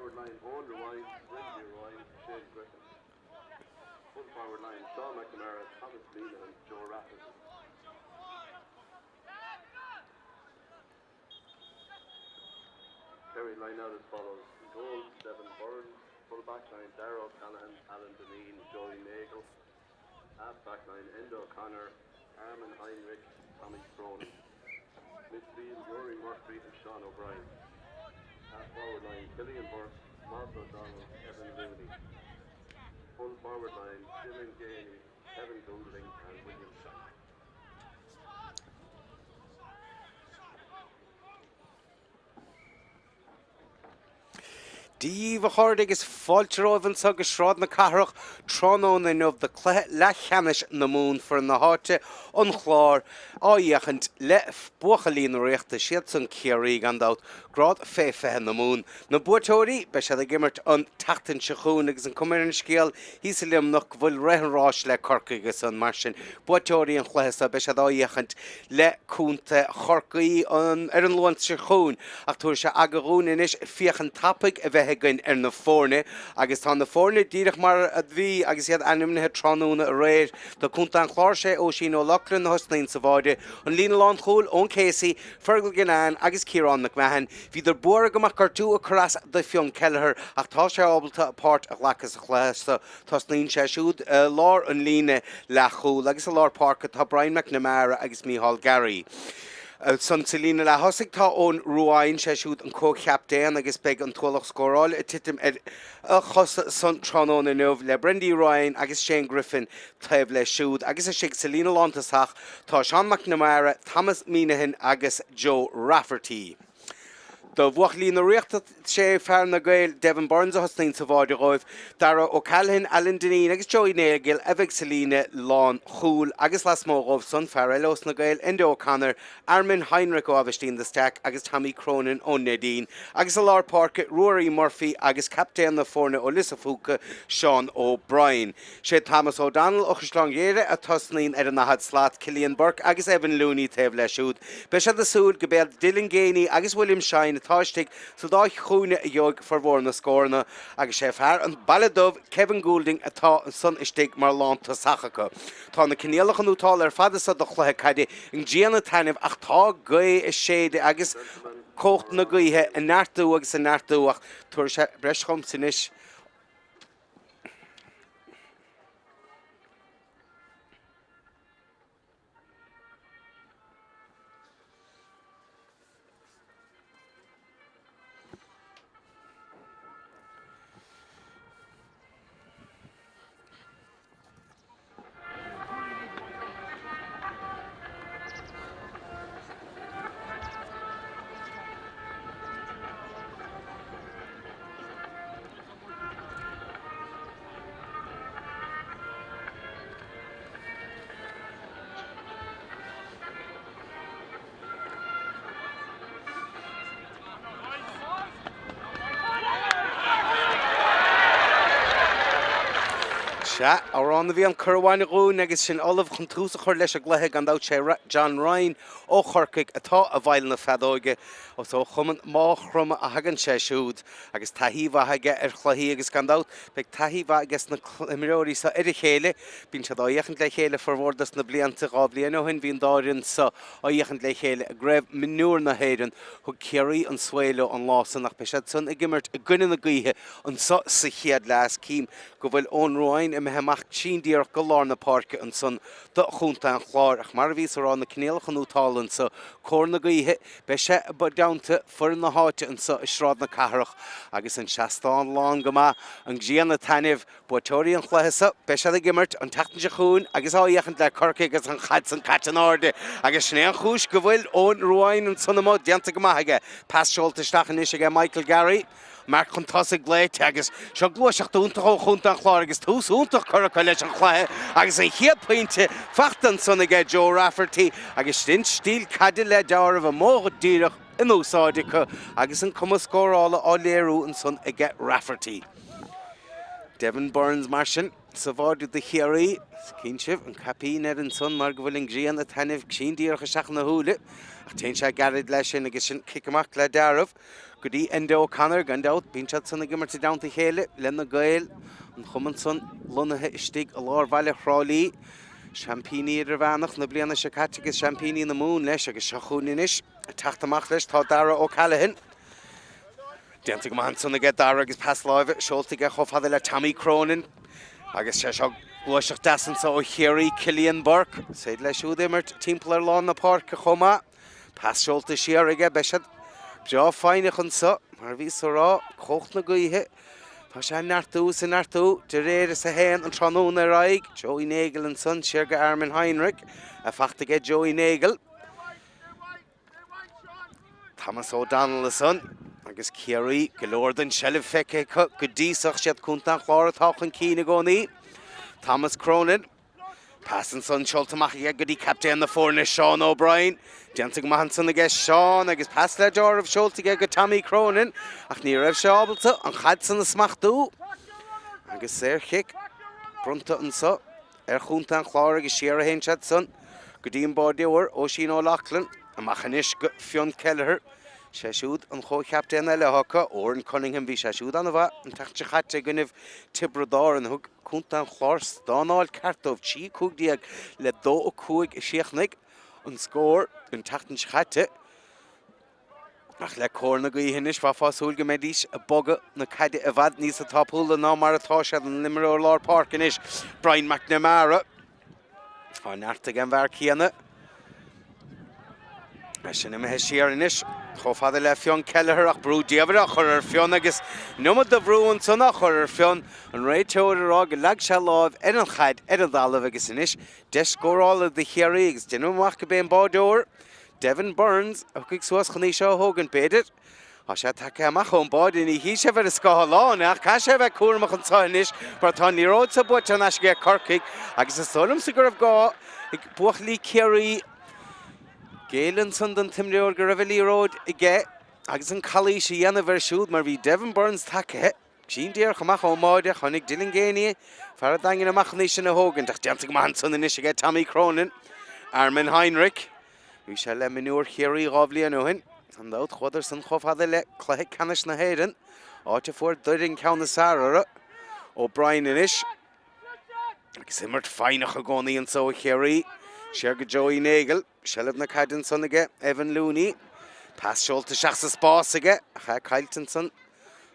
forward line, Eoin Ruane, Brendan Ryan, Shane Griffin. Full forward line, Sean McNamara, Thomas Leland, Joe Rafferty. Kerry line out as follows. Goal, Devin Burns. Full back line, Darragh O'Callaghan, Alan Dineen, Joey Nagle. Half back line, Enda O'Connor, Armin Heinrich, Tommy Cronin. Midfield, Rory Murphy and Sean O'Brien. Half forward line, Killian Burke, Moss O'Donnell, Evan Looney. Full forward line, Dylan Ganey, Kevin Goulding and William Shack. Dia dhaoibh a chairde agus fáilte romhaibh anseo go Sráid na Cathrach tráthnóna inniu do chluiche leathcheannais na Mumhan, foireann na háite, An Clár, á fhéachaint le buachaillí na Ríochta, siadsan Ciarraí gan dabht, grád fé 20 na Mumhan. Na buaiteoirí, beidh siad ag imirt an tseachtain seo chugainn agus an cuma ar an scéal thíos i Luimneach go bhfuil rith an ráis le Corcaigh agus an mar sin buaiteoirí an chluiche seo beidh siad á fhéachaint le Contae Chorcaí ar an Luan seo chugainn. Ach tabharfaidh sé aga dhúinn anois féachaint tapaidh a bheith againn ar na foirne agus tá na foirne díreach mar a bhí agus iad ainmnithe tráthnóna aréir. Do Chontae an Chláir sé Oisín O'Loughlin a thosnaíonn sa bháide, an líne lánchúil, Eoin Casey, Fergal Guinane agus Ciarán McMahon. Bhíodar buartha go mbeadh gortú ag cur as do Fionn Kelleher ach tá sé ábalta páirt a ghlacadh sa chluiche seo. Tosnaíonn sé siúd i lár an líne leathchúil agus i lár páirce tá Brian McNamara agus Micheál Garry. Ansan sa líne leath-thosaigh tá Eoin Ruane, sé siúd an comh-chaptaen agus beidh an t-ualach scórála ag titim ar a chosa san tráthnóna inniu le Brendy Ryan agus Shane Griffin taobh leis siúd. Agus istigh sa líne lántosach tá Seán McNamara, Thomas Meenaghan agus Joe Rafferty. Do bhuachaillí na Ríochta, sé fear na Gaeil Devin Burns a thosnaíonn sa bháide dhóibh, Darragh O'Callaghan, Alan Dineen agus Joey Nagle a bheidh sa líne lán chúil agus lasmuigh dhóibh san, fear eile ós na Gaeil, Enda O'Connor, Armin Heinrich ó Aibhistín de Staic agus Tommy Cronin ón Neidín agus i lár páirce, Ruairí Murphy agus captaen na foirne ó Lios a' Phúca, Seán O'Brien. Sé Thomas O'Donnell ó Chaisleán Ghriaire a tosnaíonn ar an daichead slat, Cillian Burke agus Evan Looney taobh leis siúd. Beidh siad ag súil go b'iad Dylan Geaney agus William Shine atá istigh sa dá chúinne a gheobhaidh formhór na scóranna agus sé fear an Baile Dubh, Kevin Goulding atá ansan istigh mar lántosach acu. Tá na coinníollacha nótálta ar fad anso do chluiche caide, an ghrian ag taitneamh ach tá gaoth ag séideadh agus cumhacht na gaoithe ag neartú agus ag neartú ach tabharfaidh sé breis dhomsa anois. Sea, amhrán a bhí ann cur amháin dhúinn agus sinn ullamh chun tús a chur leis an gcluiche, gan dabht sé John Ryan ó Chorcaigh atá i bhfeighil na feadóige. Is ó chumann Máigh Chromtha a thagann sé siúd agus taithí mhaith aige ar chluichí agus gan dabht beidh taithí mhaith aige sna himreoirí seo ar a chéile. Bíonn siad á fhéachaint le chéile formhór dos na blianta. 2 bhliain ó shin bhí an dá fhoireann seo á fhéachaint le chéile i gCraobh Mionúr na hÉireann. Thug Ciarraí an svae leo an lá san ach beidh siad san ag imirt i gcoinne na gaoithe anso sa chéad leath. Cím go bhfuil Eoin Ruane imithe amach tinn díreach go lár na páirce ansan do chontae an Chláir ach mar a bhíos a rá na coinníollacha nótálta anso, cóir na gaoithe, beidh sé i dteannta foireann na háite anso i Sráid na Cathrach agus an seastán lán go maith, an ghrian ag taitneamh, buaiteoirí an chluiche so, beidh siad ag imirt an tseachtain seo chugainn agus á fhéachaint le Corcaigh agus an chaid san caite in airde agus sin é an chúis go bhfuil Eoin Ruane ansan amuigh, déanta go maith aige, pas seolta isteach anois aige Michael Garry. Marc chun tosaigh glaoite agus seo gluaiseacht iontach ó chontae an Chláir agus tús iontach curtha acu leis an chluiche agus an chéad pointe faighte ansan aige Joe Rafferty agus sin stíl caide le deáramh amuigh díreach in úsáid acu agus an cumas scórála á léiriú ansan aige Rafferty. Devin Burns mar sin sa bháide do Chiarraí. Cíonn sibh an caipín air ansan mar go bhfuil an ghrian ag taitneamh cruinn díreach isteach ina shúile ach téann sé gairid leis sin agus sin cic amach le deáramh. go dtí Enda O'Connor. Gan dabht, bíonn siad san ag imirt i dteannta a chéile le na Gaeil, an chumann san lonnaithe istigh i lár bhaile Thrá Lí. Seaimpíní Idirmheánach na bliana seo caite agus seaimpíní na Mumhan leis agus seo chugainn anois ag teacht amach leis tá Dara O'Callaghan. Déanta go maith ansan aige Dara agus pas láimhe seolta aige chomh fada le Tommy Cronin agus sé seo gluaiseacht deas anso ó Chiarraí, Cillian Burke. Is féidir leis siúd imirt timpeall ar lán na páirce chomh maith. Pas seolta siar aige, beidh siad breá foighneach anso, mar a bhíos a rá, cumhacht na gaoithe, tá sé ag neartú is ag neartú de réir is a théann an tráthnóna ar aghaidh. Joey Nagle ansan, siar go Armin Heinrich, é fachta aige Joey Nagle. Thomas O'Donnell ansan agus Ciarraí, go leor den tseilbh feicthe acu go dtí so, siad Contae an Chláir atá chun cinn i gcónaí. Thomas Cronin. Pas ansan seolta amach aige go dtí captaen na foirne Seán O'Brien. Déanta go maith ansan aige Seán agus pas le deáramh seolta aige go Tommy Cronin ach ní raibh sé ábalta an chaid san a smachtú agus saor-chic bronnta anso ar chontae an Chláir agus siar a théann siad san go dtí an báideoir Oisín O'Loughlin. Amach anois go Fionn Kelleher. Sé siúd an chomh-chaptaen eile acu, Odhrán Cunningham, bhí sé siúd an-mhaith an tseachtain seo chaite i gcoinnibh Tiobraid Árann. Thug Contae an Chláir stánáil ceart dóibh, 3 15 le 2 5 a chríochnaigh an scór an tseachtain seo chaite. Ach le cóir na gaoithe anois, bheifeá ag súil go mbeidís ag bogadh na caide i bhfad níosa tapúla ná mar atá siad. An t-imreoir lár páirce anois, Brian McNamara. Tá neart ag an bhfear céanna. É sin imithe siar anois chomh fada le Fionn Kelleher ach brú diamhair á chur ar Fionn agus an iomad de bhrú ansan á chur ar Fionn, an réiteoir ag rá go leag sé láimh ar an chaid ar an dtalamh agus anois deis scórála do Chiarraí agus déanaim amach go b'é an báideoir Devin Burns a thiocfaidh suas chun í seo a thógaint b'fhéidir. Tá sé tagtha amach ón báide, ní hí sé bheith ar a scáthláin ach caithfidh sé a bheith cúramach anseo anois mar tá an liathróid seo buaite thar n-ais aige Corcaigh agus is dóigh liomsa go raibh gá ag buachaillí Ciarraí géilleadh ansan don t-imreoir go raibh an liathróid aige agus an calaois a dhéanamh air siúd mar bhí Devin Burns tagtha cruinn díreach amach ón mbáide. Tháinig Dylan Geaney, fear an Daingin amach chun í sin a thógaint ach déanta go maith ansan anois aige Tommy Cronin, Armin Heinrich. Bhí sé le mionúir Chiarraí 2 bhliain ó shin. Gan dabht, chuadar san chomh fada le cluiche ceannais na hÉireann, áit a fuair Doire an ceann is fearr orthu. O'Brien anois. Agus imirt foighneach i gcónaí anso ó Chiarraí. Siar go Joey Nagle. Seilbh na caide ansan aige Evan Looney. Pas seolta isteach sa spás aige ach é caillte ansan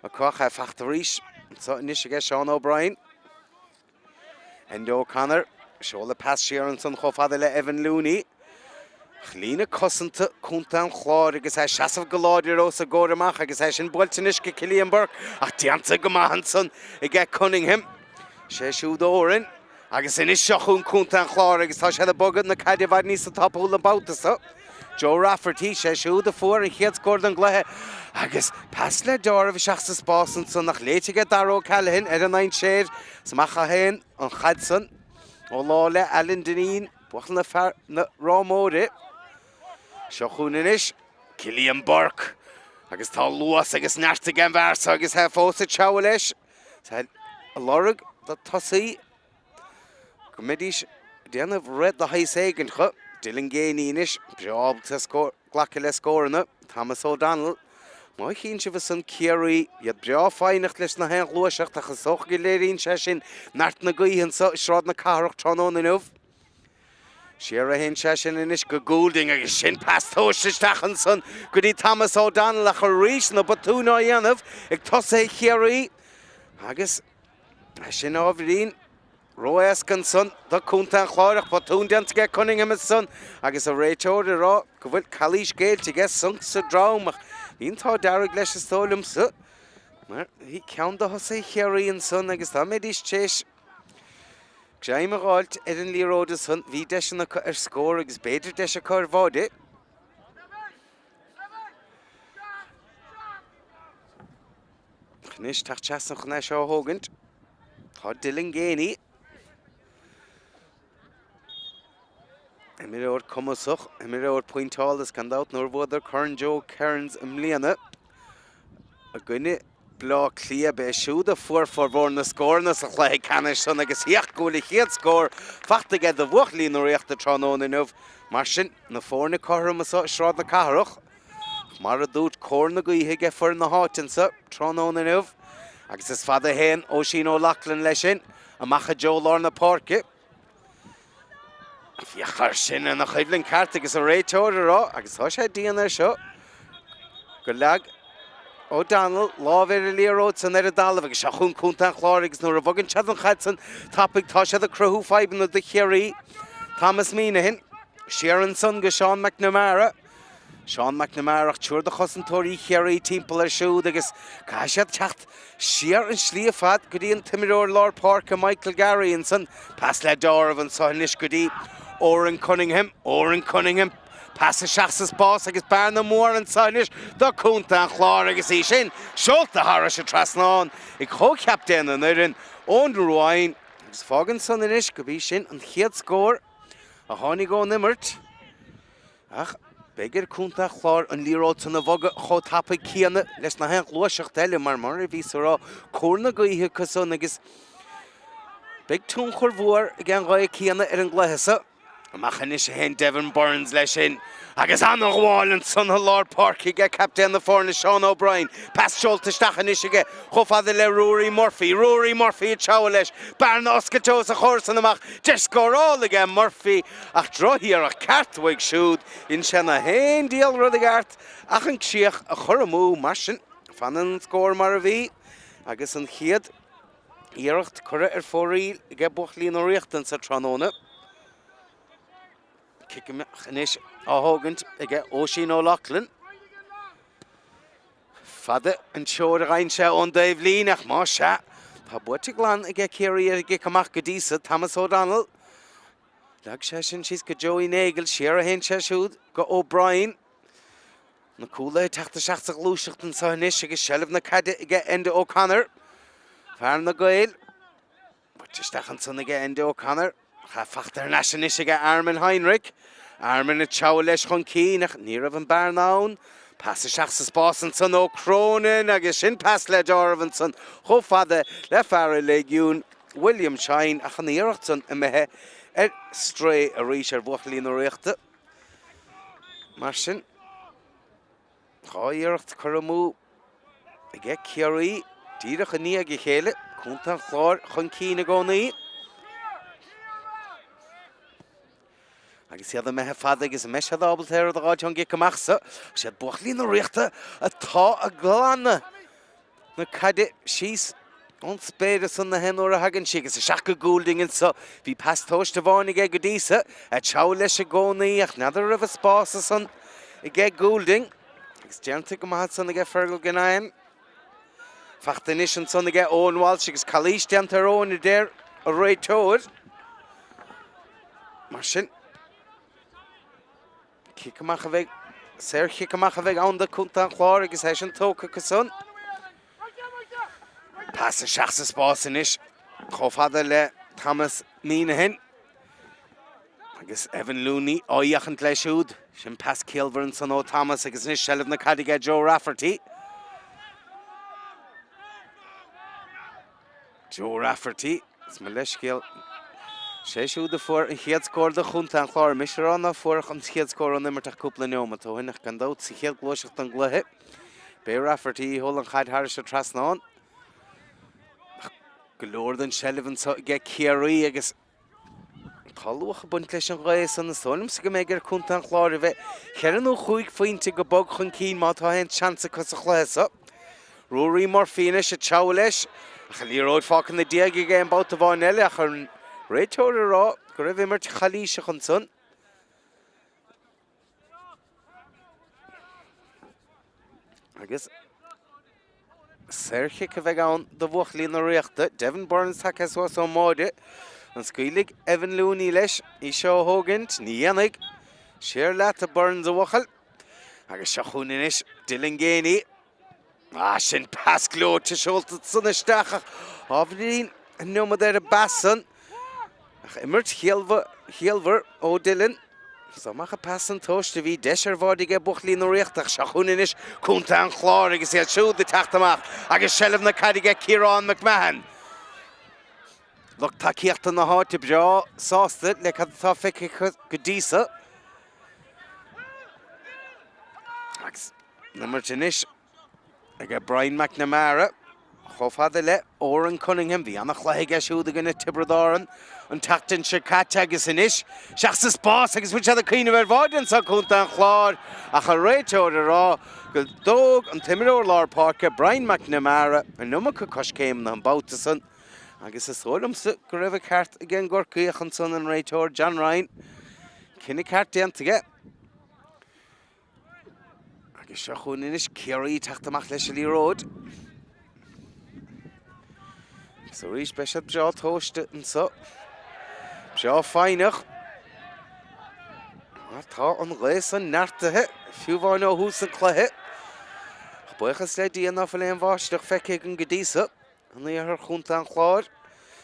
acu ach é fachta arís anso anois aige Seán O'Brien. Enda O'Connor, seoladh pas siar ansan chomh fada le Evan Looney. Ach líne cosanta Contae an Chláir agus é seasamh go láidir os a gcomhair amach agus é sin buailte anois go Cillian Burke ach déanta go maith ansan aige Cunningham. Sé siúd Odhrán agus anois seo chugainn Contae an Chláir agus tá siad ag bogadh na caide i bhfad níosa tapúla an babhta seo. Joe Rafferty, sé siúd a fuair an chéad scór den gcluiche agus pas le deáramh isteach sa spás ansan ach léite aige Dara O'Callaghan ar an dainséar is amach a théann an chaid san ó lámh le Alan Dineen, buachaill na fear na Ráth Móire. Seo chugainn anois Cillian Burke agus tá luas agus neart ag an bhfear seo agus é fós ag treabhadh leis. Tá ag lorg do tosaí go mbeidís ag déanamh rith de shaghas éigin chu. Dylan Geaney anois, breá ábalta glacadh le scóranna. Thomas O'Donnell, má chíonn sibh ansan Ciarraí, iad breá foighneach leis na haon ghluaiseacht ach is dócha go léiríonn sé sin neart na gaoithe anso i Sráid na Cathrach tráthnóna inniu. Siar a théann sé sin anois go Goulding agus sin pas tomhaiste isteach ansan go dtí Thomas O'Donnell ach arís na botúin á dhéanamh ag tosaithe Chiarraí agus é sin ábhairín ró-éasca ansan do Chontae an Chláir ach botún déanta aige Cunningham ansan agus an réiteoir ag rá go bhfuil calaois géillte aige sonc sa drom ach bhí an t-ádh dearg leis is dóigh liomsa mar bhí ceann de thosaithe Chiarraí ansan agus dá mbeidís tar éis Greim a dh'fháilt ar an liathróid ansan, bhí deiseanna acu ar scór agus b'fhéidir deis acu ar bháide. Anois teacht trasna chun é seo a thógaint. Tá Dylan Geaney. Imreoir cumasach, imreoir pointeála is gan dabht nuair a bhuadar Corn Joe Kearns i mbliana i gcoinne Bleá Cliath, b'é siúd a fuair formhór na scóranna sa chluiche ceannais san agus féach go bhfuil a chéad scór fachta aige do bhuachaillí na Ríochta tráthnóna inniu. Mar sin, na foirne cothrom anso i Sráid na Cathrach. Ach mar a dúirt cóir na gaoithe aige foireann na háite anso tráthnóna inniu agus is fada a théann Oisín O'Loughlin leis sin amach i dtreo lár na páirce. Féach air sin ina choimhlint ceart agus an réiteoir ag rá agus tá sé dian air seo gur leag O'Donnell lámh ar an liathróid san ar an dtalamh agus seo chugainn Contae an Chláir agus nuair a bhogann siad an chaid san tapaidh tá siad ag cruthú fadhbanna do Chiarraí. Thomas Meenaghan siar ansan go Seán McNamara. Seán McNamara ach triúr de chosantóirí Chiarraí timpeall air siúd agus caithfidh siad teacht siar an slí ar fad go dtí an t-imreoir lár páirce Michael Garry ansan. Pas le deáramh anso anois go dtí Odhrán Cunningham. Odhrán Cunningham. Pas isteach sa spás agus bearna mhór anso anois do Chontae an Chláir agus í sin seolta thairis an trasnán ag comh-chaptaen an fhoireann, Eoin Ruane, agus fágann san anois go b'í sin an chéad scór a tháinig ón imirt. Ach beidh ar Chontae an Chláir an liathróid san a bhogadh chomh tapaidh céanna leis na haon ghluaiseacht eile mar mar a bhíos a rá, cóir na gaoithe acu san agus beidh tionchar mhór ag an ghaoth céanna ar an gcluiche so. Amach anois a théann Devin Burns leis sin agus an-ghabháil ansan i lár páirce aige captaen na foirne Seán O'Brien. Pas seolta isteach anois aige chomh fada le Ruairí Murphy. Ruairí Murphy ag treabhadh leis. Bearna oscailte os a chomhair san amach. Deis scórála aige Murphy ach drochiarracht ceart uaidh siúd. Dhein sé na haon diabhal rud i gceart ach an críoch a chur amú. Mar sin, fanann an scór mar a bhí agus an chéad Iarracht curtha ar fóraoil aige buachaillí na Ríochta anso tráthnóna. Cic amach anois á thógaint aige Oisín O'Loughlin. Fada an treoir a gheibheann sé ón dtaobhlíne ach más ea, tá buaite glan aige Ciarraí ar an gcic amach go dtí so. Thomas O'Donnell. Leag sé sin síos go Joey Nagle, siar a théann sé siúd go O'Brien. Na cúlaithe ag teacht isteach sa ghluaiseacht anseo anois agus seilbh na caide aige Enda O'Connor. Fear na Gaeil. Buaite isteach ansan aige Enda O'Connor. Tá fachta thar n-ais anois aige Armin Heinrich. Armin ag treabhadh leis chun cinn ach ní raibh an bearna ann. Pas isteach sa spás ansan ó Cronin agus sin pas le deáramh ansan chomh fada le fear an Léigiúin, William Shine ach an iarracht san imithe ar strae arís ar bhuachaillí na Ríochta. Mar sin, 2 iarracht curtha amú aige Ciarraí díreach i ndiaidh a chéile. Contae an Chláir chun cinn i gcónaí. Agus iad imithe fada agus an mbeidh siad ábalta ar rud a dh'fháilt ón gcic amach so. Is iad buachaillí na Ríochta atá ag glanadh. na caide síos ón spéir ansan na haon uair a thagann sí agus isteach go Goulding anso. Bhí pas tomhaiste amháin aige go dtí so, ag treabhadh leis i gcónaí ach n'fheadar an raibh an spás ansan aige Goulding agus déanta go maith ansan aige Fergal Guinane. Fachta anois ansan aige Eoin Walsh agus calaois déanta ar Eoin a deir an réiteoir. Mar sin. Cic amach a bheidh, saorchic amach a bheidh ann do Chontae an Chláir agus é sin tógtha acu san. Pas isteach sa spás anois chomh fada le Thomas Meenaghan. Agus Evan Looney á fhéachaint leis siúd. Sin pas ciallmhar ansan ó Thomas agus anois seilbh na caide aige Joe Rafferty. Joe Rafferty, is mo leithscéal, sé siúd a fuair an chéad scór do Chontae an Chláir. Mise a rá ná fuair an chéad scór ón imirt ach cúpla neomat ó shin ach gan dabht sa chéad gluaiseacht den gcluiche, b'é Rafferty a sheol an chaid thairis an trasnán. Ach go leor den seilbh anseo aige Ciarraí agus Tá luach ag baint leis an ghaoth san. Is dóigh liomsa go mbeidh ar Chontae an Chláir a bheith cheithre nó chúig phointe go bog chun cinn má tá aon seans acu sa chluiche seo. Ruairí Murphy anois ag treabhadh leis ach an liathróid fágtha ina diaidh aige an babhta amháin eile ach an réiteoir ag rá go raibh imirt chalaoiseach ansan. Agus saorchic a bheidh ann do bhuachaillí na Ríochta. Devin Burns tagtha suas ón mbáide. An scaoilfidh Evan Looney leis í seo a thógaint? Ní dhéanfaidh. Siar leat a Burns a bhuachaill. Agus seo chugainn anois Dylan Geaney. Ah, sin pas gleoite seolta san isteach ach ábhairín an iomad ar an bpas san. Ach imirt chiallmhar ó Dylan. Is amach an pas an tomhaiste bhí deis ar bháide aige buachaillí na Ríochta ach seo chugainn anois Contae an Chláir agus iad siúd ag teacht amach agus seilbh na caide aige Ciarán McMahon. Lucht tacaíochta na háite breá sásta le cad atá feicthe acu go dtí so. Agus. An imirt anois ag Brian McNamara chomh fada le Odhrán Cunningham. Bhí an-chluiche aige siúd i gcoinne Tiobraid Árann an tseachtain seo caite agus anois isteach sa spás agus bhfuil siad ag cuimhneamh ar bháide anseo Contae an Chláir ach an réiteoir ag rá go dtóg an t-imreoir lár páirce Brian McNamara an iomarca coiscéimeanna an babhta san agus is dóigh liomsa go raibh an ceart ag an gCorcaíoch ansan an réiteoir John Ryan. Cinneadh ceart déanta aige. Agus seo chugainn anois Ciarraí ag teacht amach leis an liathróid. Agus arís beidh siad breá tomhaiste anseo. Breá foighneach. Mar tá an ghaoth san neartaithe, fiú amháin ó thús an chluiche. Ach buíochas le Dia ná fuil aon bháisteach feicthe againn go dtí so. In iarthar Chontae an Chláir,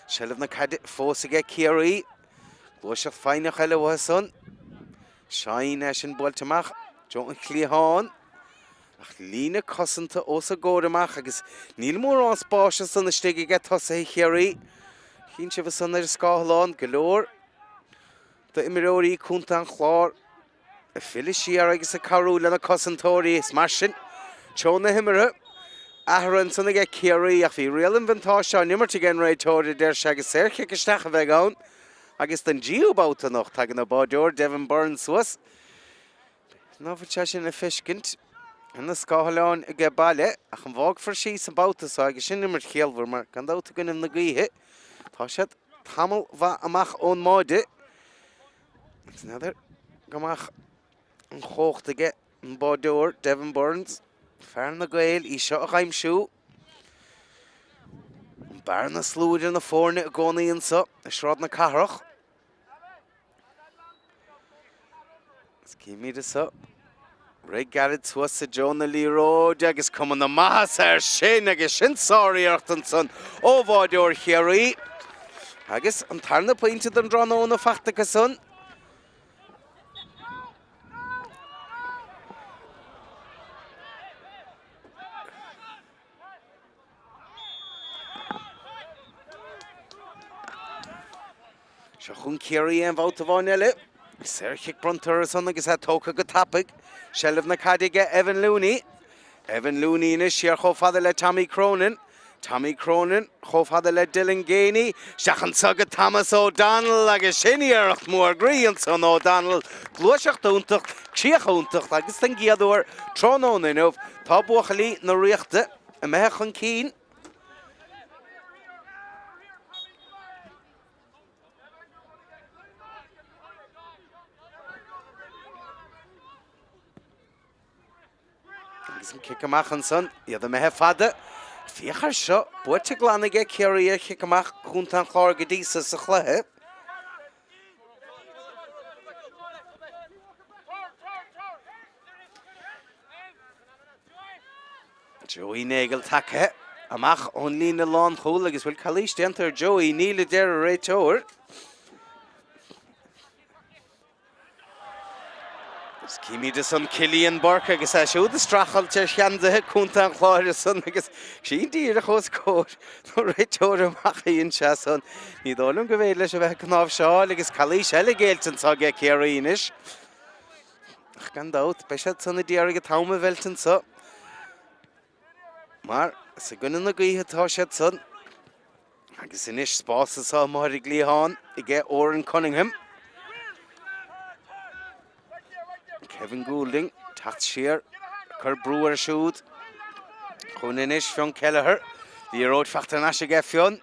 seilbh na caide fós aige Ciarraí. Gluaiseacht foighneach eile uathu san. Shine é sin buailte amach i dtreo an chliatháin. Ach líne cosanta os a gcomhair amach agus níl mórán spáis ansan istigh aige tosaithe Chiarraí. Chíonn sibh ansan ar an scáthlán go leor d'imreoirí Contae an Chláir. ag filleadh siar agus ag cabhrú lena cosantóirí is mar sin treo na himeartha athraithe ansan aige Ciarraí ach bhí riail an bhuntáiste á n-imirt ag an réiteoir a deir sé agus saorchic isteach a bheidh ann agus don dtríú babhta anocht tagann an báideoir Devin Byrne suas ná fuil sé sin le feiscint ar na scáileáin aige baile ach an bhfágfar síos an babhta seo agus sin imirt chiallmhar mar gan dabht i gcoinne na gaoithe tá siad tamall mhaith amach ón mbáide. Agus n'fheadar go mbeadh an chumhacht aige an báideoir Devin Burns, fear na Gaeil, í seo a dh'aimsiú. An bearna is lú idir na foirne i gcónaí anseo i Sráid na Cathrach. Is címid anseo. Rith gairid suas i dtreo na liathróide agus cuma na maitheasa air sin agus sin sáriarracht ansan ó bháideoir Chiarraí. Agus an tarna pointe don dtráthnóna fachta acu san. Seo chugainn Ciarraí aon bhabhta amháin eile. Saorchic bronnta orthu san agus é tógtha go tapaidh. Seilbh na caide aige Evan Looney. Evan Looney anois siar chomh fada le Tommy Cronin. Tommy Cronin chomh fada le Dylan Geaney. Isteach anso go Thomas O'Donnell agus sin iarracht mhór groí ansan O'Donnell. Gluaiseacht iontach, críoch iontach agus den gcéad uair tráthnóna inniu tá buachaillí na Ríochta imithe chun cinn. Agus an cic amach ansan, iad imithe fada. Féach air seo, buaite glan aige Ciarraí ar chic amach Chontae an Chláir go dtí so sa chluiche. Joey Nagle tagtha amach ón líne lánchúil agus bhfuil calaois déanta ar Joey? Níl, a deir an réiteoir. Is címid ansan Cillian Burke agus é siúd ag streachailt ar cheansaithe Contae an Chláir ansan agus sin díreach os comhair na réiteora amach a dhein sé san. Ní dóigh liom go bhféidir leis a bheith ag cnáimhseáil agus calaois eile géillte anso aige Ciarraí anois. Ach gan dabht, beidh siad san a d'iarraidh an t-am a mheilt anso. Mar is i gcoinne na gaoithe atá siad san. Agus anois spás anso amuigh ar an gcliathán aige Odhrán Cunningham. Kevin Goulding, teacht siar, cur brú air siúd. Chugainn anois Fionn Kelleher. Liathróid fachta thar n-ais aige Fionn.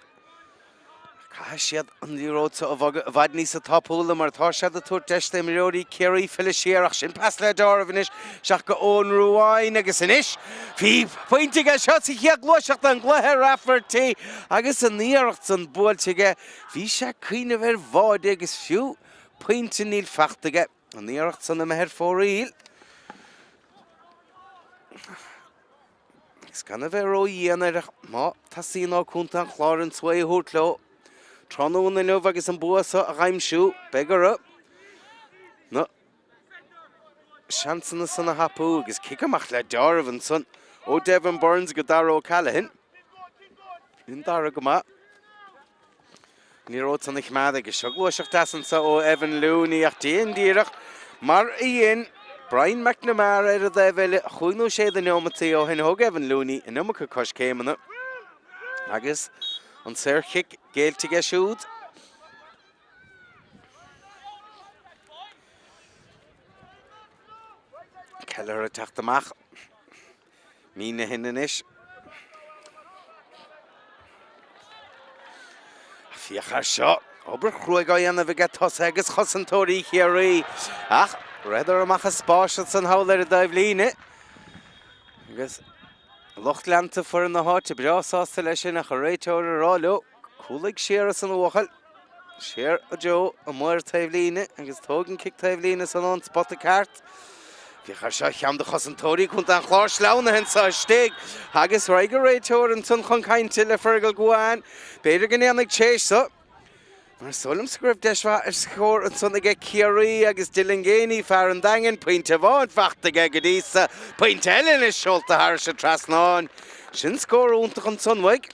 Caithfidh siad an liathróid seo a bhogadh i bhfad níosa tapúla mar tá siad ag tabhairt deis d'imreoirí Ciarraí filleadh siar ach sin pas le deáramh anois isteach go Eoin Ruane agus anois bhí pointe aige seo sa chéad ghluaiseacht den gcluiche Rafferty agus an iarracht san buailte aige bhí sé ag cuimhneamh ar bháide agus fiú pointe níl fachta aige an iarracht san imithe ar fóraoil. Agus gan a bheith ró-dhian air ach má teastaíonn ó Contae an Chláir an svae a thabhairt leo tráthnóna inniu agus an bua seo a dh'aimsiú, beidh orthu na seansanna san a thapú agus cic amach le deáramh ansan ó Devin Burns go Dara O'Callaghan. Bhí Dara go maith. An liathróid san a choimeád agus seo gluaiseacht deas anso ó Evan Looney ach déan díreach mar a dhein. Brian McNamara ar an dtaobh eile, chúig nó sé de neomataí ó shin thóg Evan Looney an iomarca coiscéimeanna agus an saorchic géillte aige siúd. Kelleher ag teacht amach. Meenaghan anois. Féach air seo. Obair chruaidh á dhéanamh aige tosaithe agus chosantóirí Chiarraí. Ach ritheadar amach as spás ansan thall ar an dtaobhlíne. Agus lucht leanta foireann na háite breá sásta leis sin ach an réiteoir ag rá leo, cúlaigh siar as an bhuachaill. Siar i dtreo amuigh ar taobhlíne agus tóg an cic taobhlíne san ón spota ceart. Féach air seo, ceann de chosantóirí Chontae an Chláir sleamhnaithe anseo istigh agus raghaidh an réiteoir ansan chun cainte le Fergal Goan. B'fhéidir go ndéanfaidh théis so. Mar is dóigh liomsa go raibh deis mhaith ar scór ansan aige Ciarraí agus Dylan Geaney, fear an Daingin, pointe amháin fachta aige go dtí so, pointe eile anois seolta thairis an trasnán. Sin scór iontach ansan uaidh.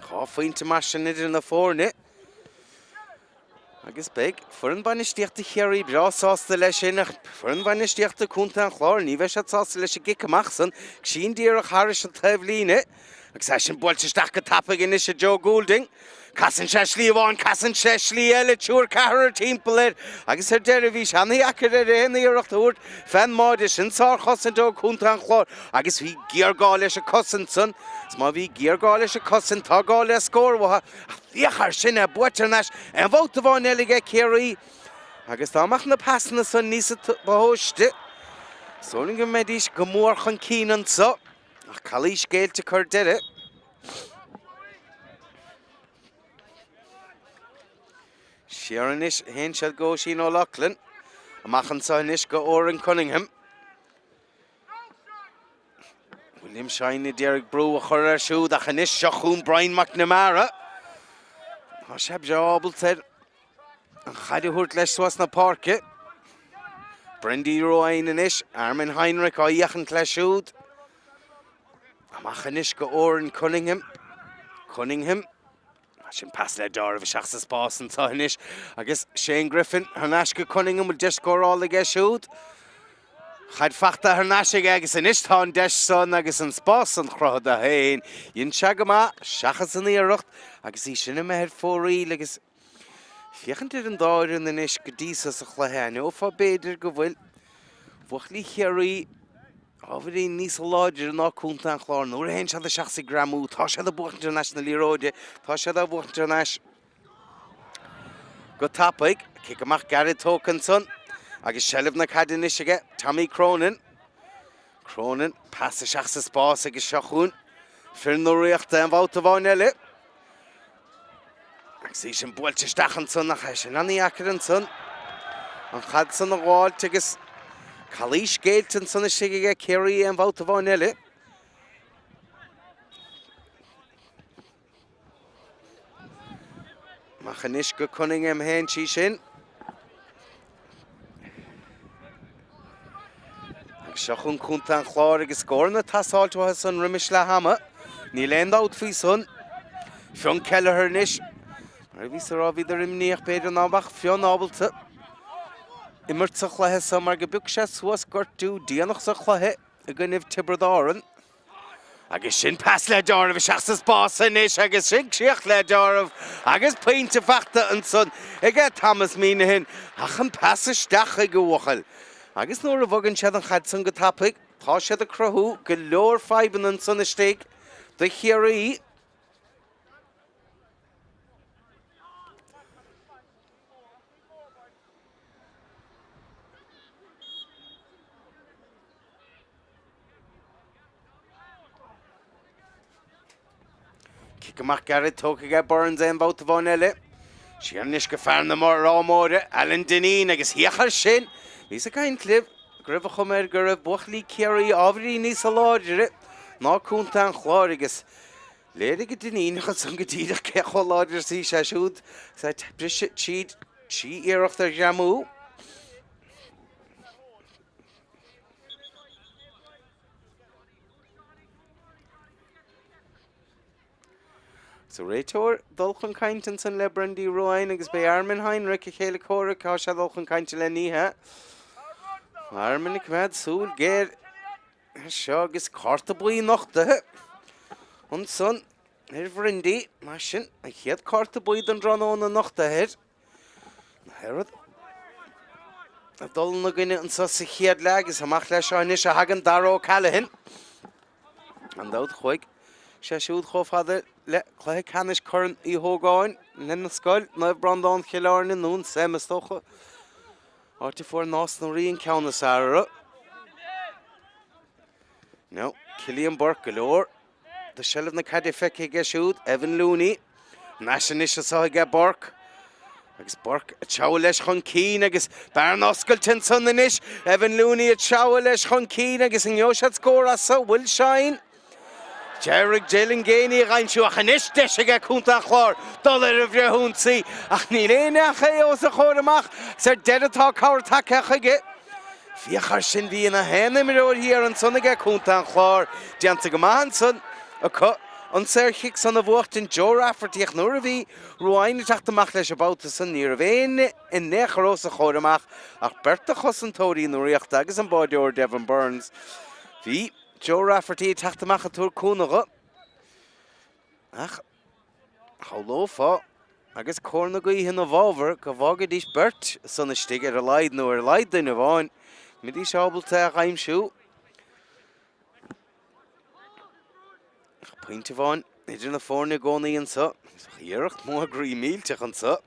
Dhá phointe mar sin idir na foirne. Agus beidh foireann bainistíochta Chiarraí breá sásta leis sin ach foireann bainistíochta Contae an Chláir ní bheidh siad sásta leis an gcic amach san. Sin díreach thairis an taobhlíne. Agus é sin buailte isteach go tapaidh anois ag Joe Goulding. Casann sé slí amháin, casann sé slí eile, triúr ceathrar timpeall air agus ar deireadh bhí sé an-dheacair air aon iarracht a thabhairt fén mbáide. Sin sárchosaint ó Chontae an Chláir agus bhí géarghá leis an cosaint san. Is má bhí géarghá leis an cosaint, tá gá le scór uathu. Ach féach air sin é buaite thar n-ais aon bhabhta amháin eile aige Ciarraí agus dá mbeadh na pasanna san níos ba thomhaiste, is dóigh liom go mbeidís go mór chun cinn anso. Ach calaois géillte cor deiridh. Siar anois a théann siad go Oisín O'Loughlin. Amach anseo anois go Odhrán Cunningham. William Shine a d'iarraidh brú a chur air siúd ach anois seo chugainn Brian McNamara. Tá sé breá ábalta ar an chaid a thabhairt leis suas na páirce. Brendy Ruane anois, Armin Heinrich á fhéachaint leis siúd. Amach anois go Odhrán Cunningham. Cunningham. Sin pas le deáramh isteach sa spás anseo anois agus Shane Griffin thar n-ais go Cunningham bhfuil deis scórála aige siúd. Chaid fachta thar n-ais aige agus anois tá an deis san agus an spás san cruthaithe dó féin. Dhein sé go maith seachas an iarracht agus í sin imithe ar fóraoil agus Féachaint ar an dá fhoireann anois go dtí so sa chluiche, aithneofá b'fhéidir go bhfuil buachaillí Chiarraí ábhairín níos láidre ná Contae an Chláir. Nuair a théann siad isteach sa greamú, tá siad ag buachaint thar n-ais na liathróide, tá siad á bhuachaint thar n-ais go tapaidh. Cic amach gairid tógtha ansan agus seilbh na caide anois aige Tommy Cronin. Cronin, pas isteach sa spás agus seo chugainn fir na Ríochta aon bhabhta amháin eile. Agus í sin buailte isteach ansan ach é sin an-dheacair ansan. An chaid san a ghabháilt agus calaois géillte ansan istigh aige Ciarraí aon bhabhta amháin eile. Amach anois go Cunningham théann sí sin. Agus seo chugainn Contae an Chláir agus scóranna ag teastáilt uathu san roimis leath ama. Níl aon dabht faoi san. Fionn Kelleher anois. Mar a bhíos a rá bhíodar imníoch b'fhéidir ná beadh Fionn ábalta imirt sa chluiche seo mar go bpioc sé suas gortú déanach sa chluiche i gcoinnibh Tiobraid Árann. Agus sin pas le deáramh isteach sa spás anois agus sin críoch le deáramh agus pointe fachta ansan aige Thomas Meenaghan ach an pas isteach chuig a bhuachaill. Agus nuair a bhogann siad an chaid san go tapaidh tá siad ag cruthú go leor fadhbanna ansan istigh do Chiarraí. Cic amach gairid tógtha aige Burns aon bhabhta amháin eile. Siar anois go fear na Ráth Móire, Alan Dineen agus féach air sin! Bhíos ag caint libh go raibh an chuma air go raibh buachaillí Ciarraí ábhairín níosa láidre ná Contae an Chláir agus léirigh an Duinníneach ansan go díreach cé chomh láidir is a bhí sé siúd agus é ag briseadh tríd trí iarracht ar ghreamú. Agus an réiteoir dul chun cainte ansan le Brendy Ruane agus b'é Armin Heinrich a chéile comhraic atá sé dul chun cainte le ní hea. Armin ag coimeád súil géar air seo agus cárta buí nochtaithe ansan ar Bhrendy. Mar sin, an chéad cárta buí don dtráthnóna nochtaithe air. Na oiread ag dul ina gcoinne anso sa chéad leath agus amach leis seo anois a thagann Dara O'Callaghan. Gan dabht chuaigh sé siúd chomh fada le cluiche ceannais Corn Uí Hógáin lena scoil, Naomh Breandán Chill Airne nó an Sem is dócha, áit a fuair Nás na Rí an ceann is fhearr orthu. Now, Cillian Burke go leor de sheilbh na caide feicthe aige siúd, Evan Looney. Thar n-ais anois anso aige Burke. Agus Burke ag treabhadh leis chun cinn agus bearna oscailte ansan anois. Evan Looney ag treabhadh leis chun cinn agus an ngeobhaidh siad scór as so? Will Shine. D'éirigh Dylan Geaney a dh'aimsiú ach anois deis aige Contae an Chláir dul ar an bhfrithionsaí ach níl aon neach é os a chomhair amach 's ar deireadh tá cabhair tagtha chuige. Féach air sin, bhí na haon imreoir thiar ansan aige Contae an Chláir déanta go maith ansan acu an saorchic san a bhuachtaint Joe Rafferty ach nuair a bhí Ruane ag teacht amach leis an babhta san ní raibh éinne in aon chor os a chomhair amach ach beirt de chosantóirí na Ríochta agus an báideoir Devin Burns. Bhí Joe Rafferty ag teacht amach ag tabhairt cúnamh dho ach shamhlófá agus cóir na gaoithe ina bhfabhar go bhfágfaidís beirt san istigh ar a laghad nó ar a laghad duine amháin go mbeidís ábalta é a dh'aimsiú. Ach pointe amháin idir na foirne i gcónaí anso. Iarracht mhór groí millteach anso.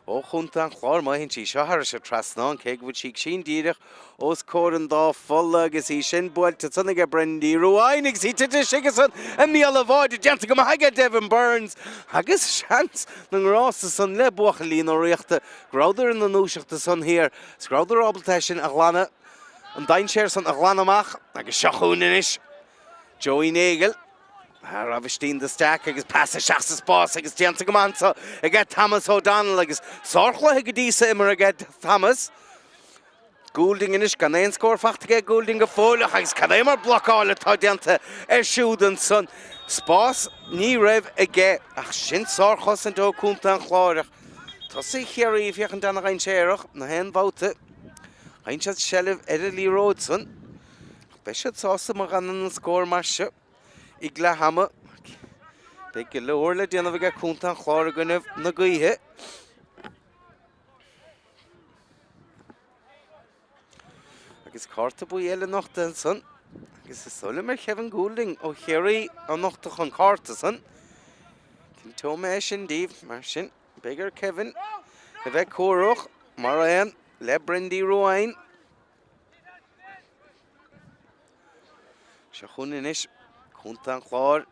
Ó Chontae an Chláir má théann sí seo thairis an trasnán, cé go bhfuil sí ag sín díreach os comhair an dá pholla agus í sin buailte ansan aige Brendy Ruane agus í tite istigh ansan i mbéal an bháide, déanta go maith aige Devin Burns agus seans na ngrásta san le buachaillí na Ríochta go rabhadar ina ndúiseacht ansan thiar is go rabhadar ábalta é sin a ghlanadh, an dainséar san a ghlanadh amach agus seo chugainn anois Joey Nagle. Thar Aibhistín de Staic agus pas isteach sa spás agus déanta go maith anso aige Thomas O'Donnell agus sárchluiche go dtí so imeartha aige Thomas. Goulding anois gan aon scór fachta aige Goulding go fóill ach agus cad é mar blocáil atá déanta air siúd ansan. Spás ní raibh aige ach sin sárchosaint ó Contae an Chláir ach tosaí Chiarraí ag féachaint ana-dhainséarach na haon bhabhta. Faigheann siad seilbh ar an liathróid san ach beidh siad sásta má dh'fhanann an scór mar seo. Ag leath ama, beidh go leor le déanamh aige Contae an Chláir i gcoinne na gaoithe. Agus cárta buí eile nochta ansan. Agus is dóigh liom ar Kevin Goulding ó Chiarraí a nochtadh an cárta san. Cinnteoidh mé é sin daoibh, mar sin beidh ar Kevin a bheith cúramach mar aon le Brendy Ruane. Seo chugainn anois Contae an Chláir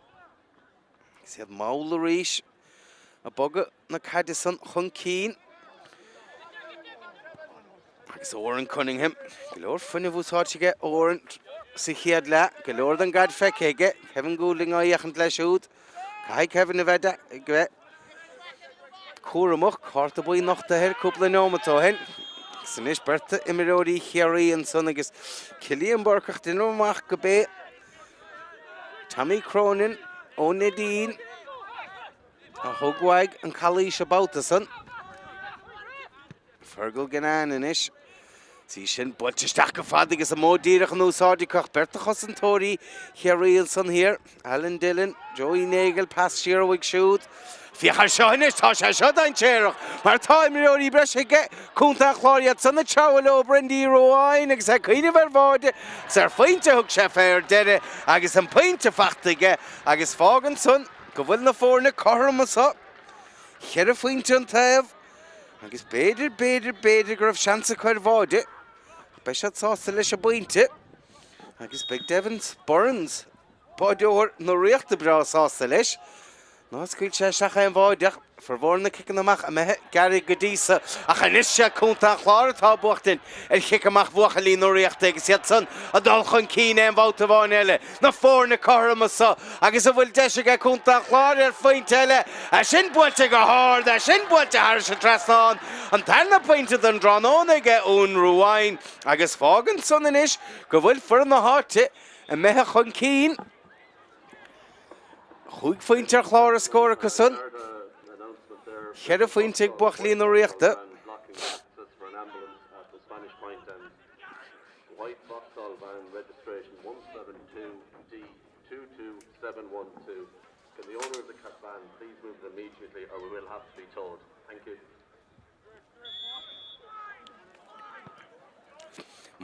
agus iad mall arís ag bogadh na caide san chun cinn. Agus Odhrán Cunningham, go leor fuinnimh úsáidte aige Odhrán sa chéad leath, go leor den gcaid feicthe aige, Kevin Goulding á fhéachaint leis siúd. Caithfidh Kevin a bheith cúramach, cárta buí nochtaithe air cúpla neomat ó shin. Agus anois beirt d'imreoirí Chiarraí ansan agus Cillian Burke ach déanaim amach go b'é Tommy Cronin ó Neidín a thug uaidh an calaois an babhta san. Fergal Guinane anois. Is í sin buailte isteach go fada agus an modh díreach in úsáid acu ach beirt de chosantóirí Chiarraí ansan thiar, Alan Dillon, Joey Nagle, pas siar uaidh siúd. Féach air seo anois, tá sé seo dainséarach mar tá imreoirí breise aige Contae an Chláir iad san ag treabhadh leo Brendy Ruane agus é ag cuimhneamh ar bháide agus ar phointe a thug sé fé ar deireadh agus an pointe fachta aige agus fágann san go bhfuil na foirne cothrom anso. Cheithre phointe an taobh. Agus b'fhéidir, b'fhéidir, b'fhéidir go raibh seans acu ar bháide, ach beidh siad sásta leis an bpointe. Agus beidh Devin Burns, báideoir na Ríochta breá sásta leis. Ná scaoil sé isteach aon bháide ach formhór na ciceanna amach imithe gearraidh go dtí so. Ach anois sé Contae an Chláir atá ag buachtaint ar chic amach bhuachaillí na Ríochta agus iad san ag dul chun cinn aon bhabhta amháin eile. Na foirne cothrom anso agus an bhfuil deis aige Contae an Chláir ar phointe eile? É sin buailte go hard, é sin buailte thairis an trasnán. An tarna pointe don dtráthnóna aige Eoin Ruane agus fágann san anois go bhfuil foireann na háite imithe chun cinn. Chúig phointe ar chlár a scór acusan. Cheithre phointe ag buachaillí na Ríochta.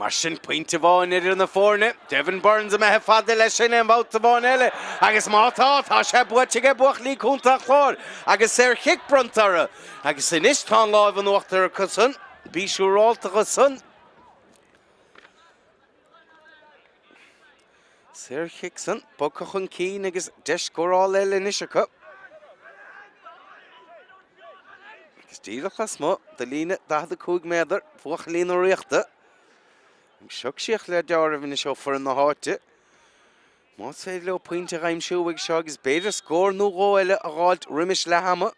Mar sin, pointe amháin idir na foirne. Devin Burns imithe fada leis sin aon bhabhta amháin eile agus má tá, tá sé buaite aige buachaillí Chontae an Chláir agus saorchic bronnta orthu. Agus anois tá an láimh in uachtar acusan. Bí siúrálta dhe san. Saorchic san bogtha chun cinn agus deis scórála eile anois acu. Agus díreach lasmuigh de líne 45 méadar, buachaillí na Ríochta. Agus seo síoch le deáramh anois ó foireann na háite. Más féidir leo pointe a aimsiú uaidh seo agus b'fhéidir scór nó dhó eile a dh'fháilt roimis leath ama.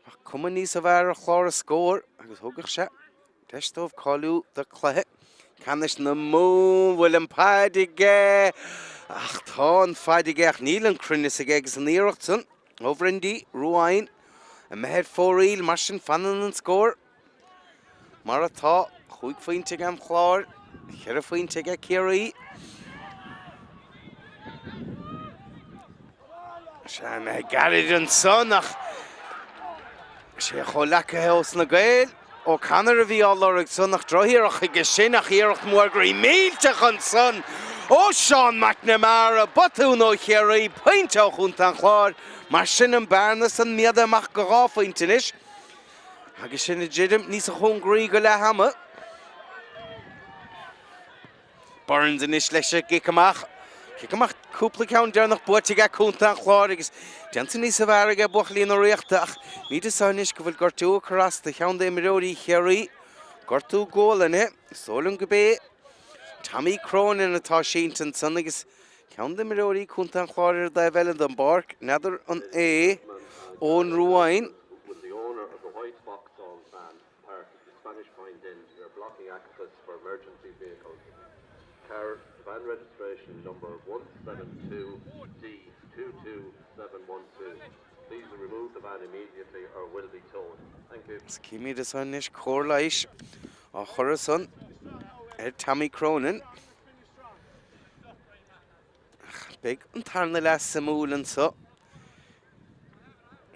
Bheadh cuma níos fearr ar chlár a scór agus thógfadh sé deis dóibh cáiliú do cluiche ceannais na Mumhan. Bhfuil an paid aige? Ach tá an phaid aige ach níl an cruinneas aige agus an iarracht san ó Bhrendy Ruane imithe ar fóraoil. Mar sin fanann an scór. Mar atá, chúig phointe ag an Chlár, cheithre phointe aige Ciarraí. Sea, imithe gairid ansan ach sé a chomhleacaithe ós na Gaeil, O'Connor a bhí á lorg san ach drochiarracht chuige sin ach iarracht mhór groí millteach ansan ó Seán McNamara, botún ó Chiarraí, pointe ó Chontae an Chláir. Mar sin an bearna san méadaithe amach go dhá phointe anois. Agus sinn ag druidim níos cóngaraí go leath ama. Burns anois leis an gcic amach. Cic amach cúpla ceann deireanach buaite aige Contae an Chláir agus déanta níos fearr aige buachaillí na Ríochta ach míde seo anois go bhfuil gortú ag cur as do cheann d'imreoirí Chiarraí. Gortú gualainne, is dóigh liom gurb é Tommy Cronin atá sínte ansan agus Ceann d'imreoirí Contae an Chláir ar an dtaobh eile den bpáirc, n'fheadar an é Eoin Ruane. Címid ansan anois cóir leighis á chur ansan ar Tommy Cronin. Beidh an tarna leath suimiúil anseo.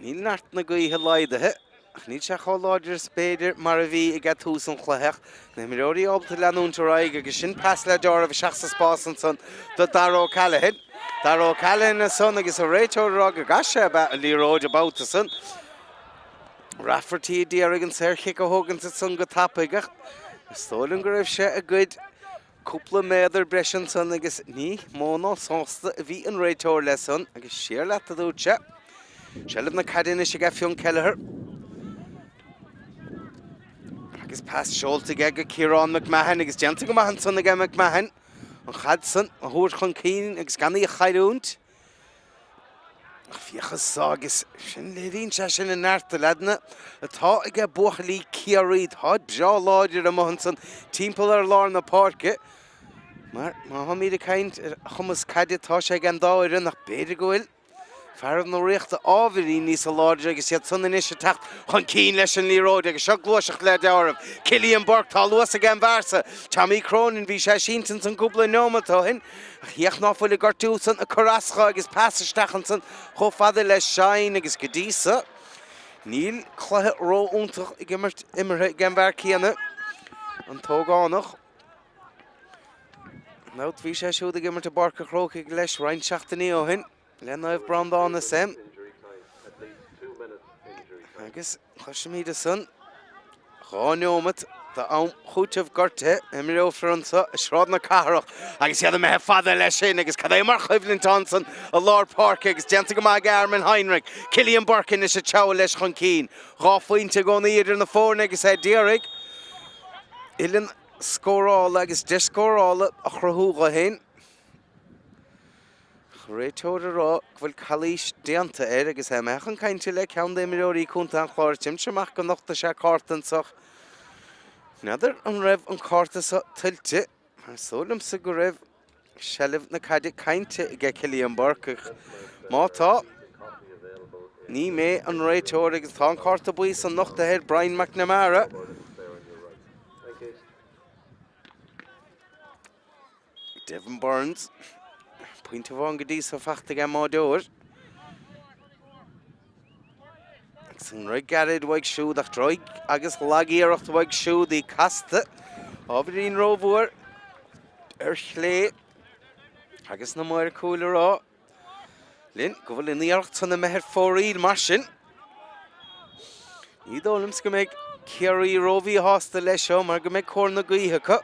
Níl neart na gaoithe laghdaithe, ach níl sé chomh láidir is b'fhéidir mar a bhí ag tús an chluiche. Ach na himreoirí ábalta leanúint ar aghaidh agus sin pas le deáramh isteach sa spás ansan do Dara O'Callaghan. Dara O'Callaghan ansan agus an réiteoir ag rá go gcaith sé an liathróid an babhta san. Rafferty a d'iarraidh an saorchic a thógaint ansan go tapaidh ach is dóigh liom go raibh sé ag goid Cúpla méadar breise ansan agus ní mó ná sásta a bhí an réiteoir leis san agus siar leat a dúirt sé. Seilbh na caide anois aige Fionn Kelleher. Agus pas seolta aige go Ciarán McMahon agus déanta go maith ansan aige McMahon an chaid san a thabhairt chun cinn agus gan í a chailliúint. Ach féach anso agus sin, léiríonn sé sin an neart, a leaideanna, atá aige buachaillí Ciarraí. Táid breá láidir amuigh ansan timpeall ar lár na páirce. Mar má tháimid ag caint ar chumas caide, tá sé ag an dá fhoireann ach b'fhéidir go bhfuil fearaibh na Ríochta ábhairín níosa láidre agus iad san anois ag teacht chun cinn leis an liathróid agus seo gluaiseacht le deáramh. Cillian Burke, tá luas ag an bhfear sa. Tommy Cronin, bhí sé sínte ansan cúpla neomat ó shin. Ach féach ná fuil an gortú san ag cur as dho agus pas isteach ansan chomh fada le Shine agus go dtí so níl cluiche ró-iontach ag imirt imeartha ag an bhfear céanna, an t-ógánach. Gan dabht bhí sé siúd ag imirt i bPáirc an Chrócaigh leis roinnt seachtainí ó shin le Naomh Breandán S.M. Agus cloisimid ansan 2 neomat d'am chúitimh gortaithe. Imreofar anso i Sráid na Cathrach agus iad imithe fada leis sin agus cad é mar choimhlint ansan i lár páirce agus déanta go maith ag Armin Heinrich. Cillian Burke anois ag treabhadh leis chun cinn. Dhá phointe i gcónaí idir na foirne agus é d'iarraidh uillinn scórála agus deis scórála a chruthú dho féin. Réiteoir ag rá go bhfuil calaois déanta air agus é imithe chun cainte le ceann d'imreoirí Contae an Chláir. Tímse amach go nochtfaidh sé cárta anso. N'fheadar an raibh an cárta seo tuillte, mar is dóigh liomsa go raibh. seilbh na caide caillte aige Cillian Burke ach má tá, ní mé an réiteoir agus tá an cárta buí san nochtaithe ar Brian McNamara. Devin Burns, pointe amháin go dtí so fachta aige an mbáireoir. Agus an rith gairid uaidh siúd ach droich agus lag-iarracht uaidh siúd í casta ábhairín rómhór ar chlé agus na maoir cúil ag rá linn go bhfuil an iarracht san imithe ar fóraoil mar sin. Ní dóigh liomsa go mbeidh Ciarraí rómhíshásta leis seo mar go mbeidh cóir na gaoithe acu.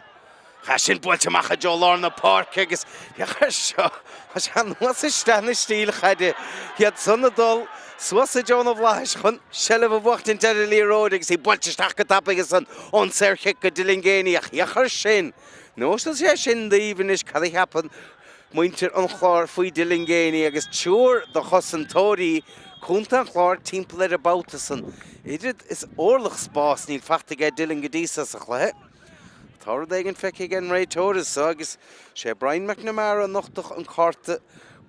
Tá sin buailte amach i dtreo lár na páirce agus féach air seo, tá sé anuas isteach na stíl chaide, iad san ag dul suas i dtreo na bhflaitheas chun seilbh a bhuachtaint ar an liathróid agus í buailte isteach go tapaidh ansan ón saorchic go Dylan Geaney ach féach air sin. Neosfaidh sé sin daoibh anois cad a cheapann muintir an Chláir faoi Dylan Geaney agus triúr de chosantóirí contae an Chláir timpeall air an babhta san. Oiread is orlach spáis níl fachta aige Dylan go dtí so sa chluiche. Tá rud éigin feicthe ag an réiteoir anso agus sé Brian McNamara a nochtadh an cárta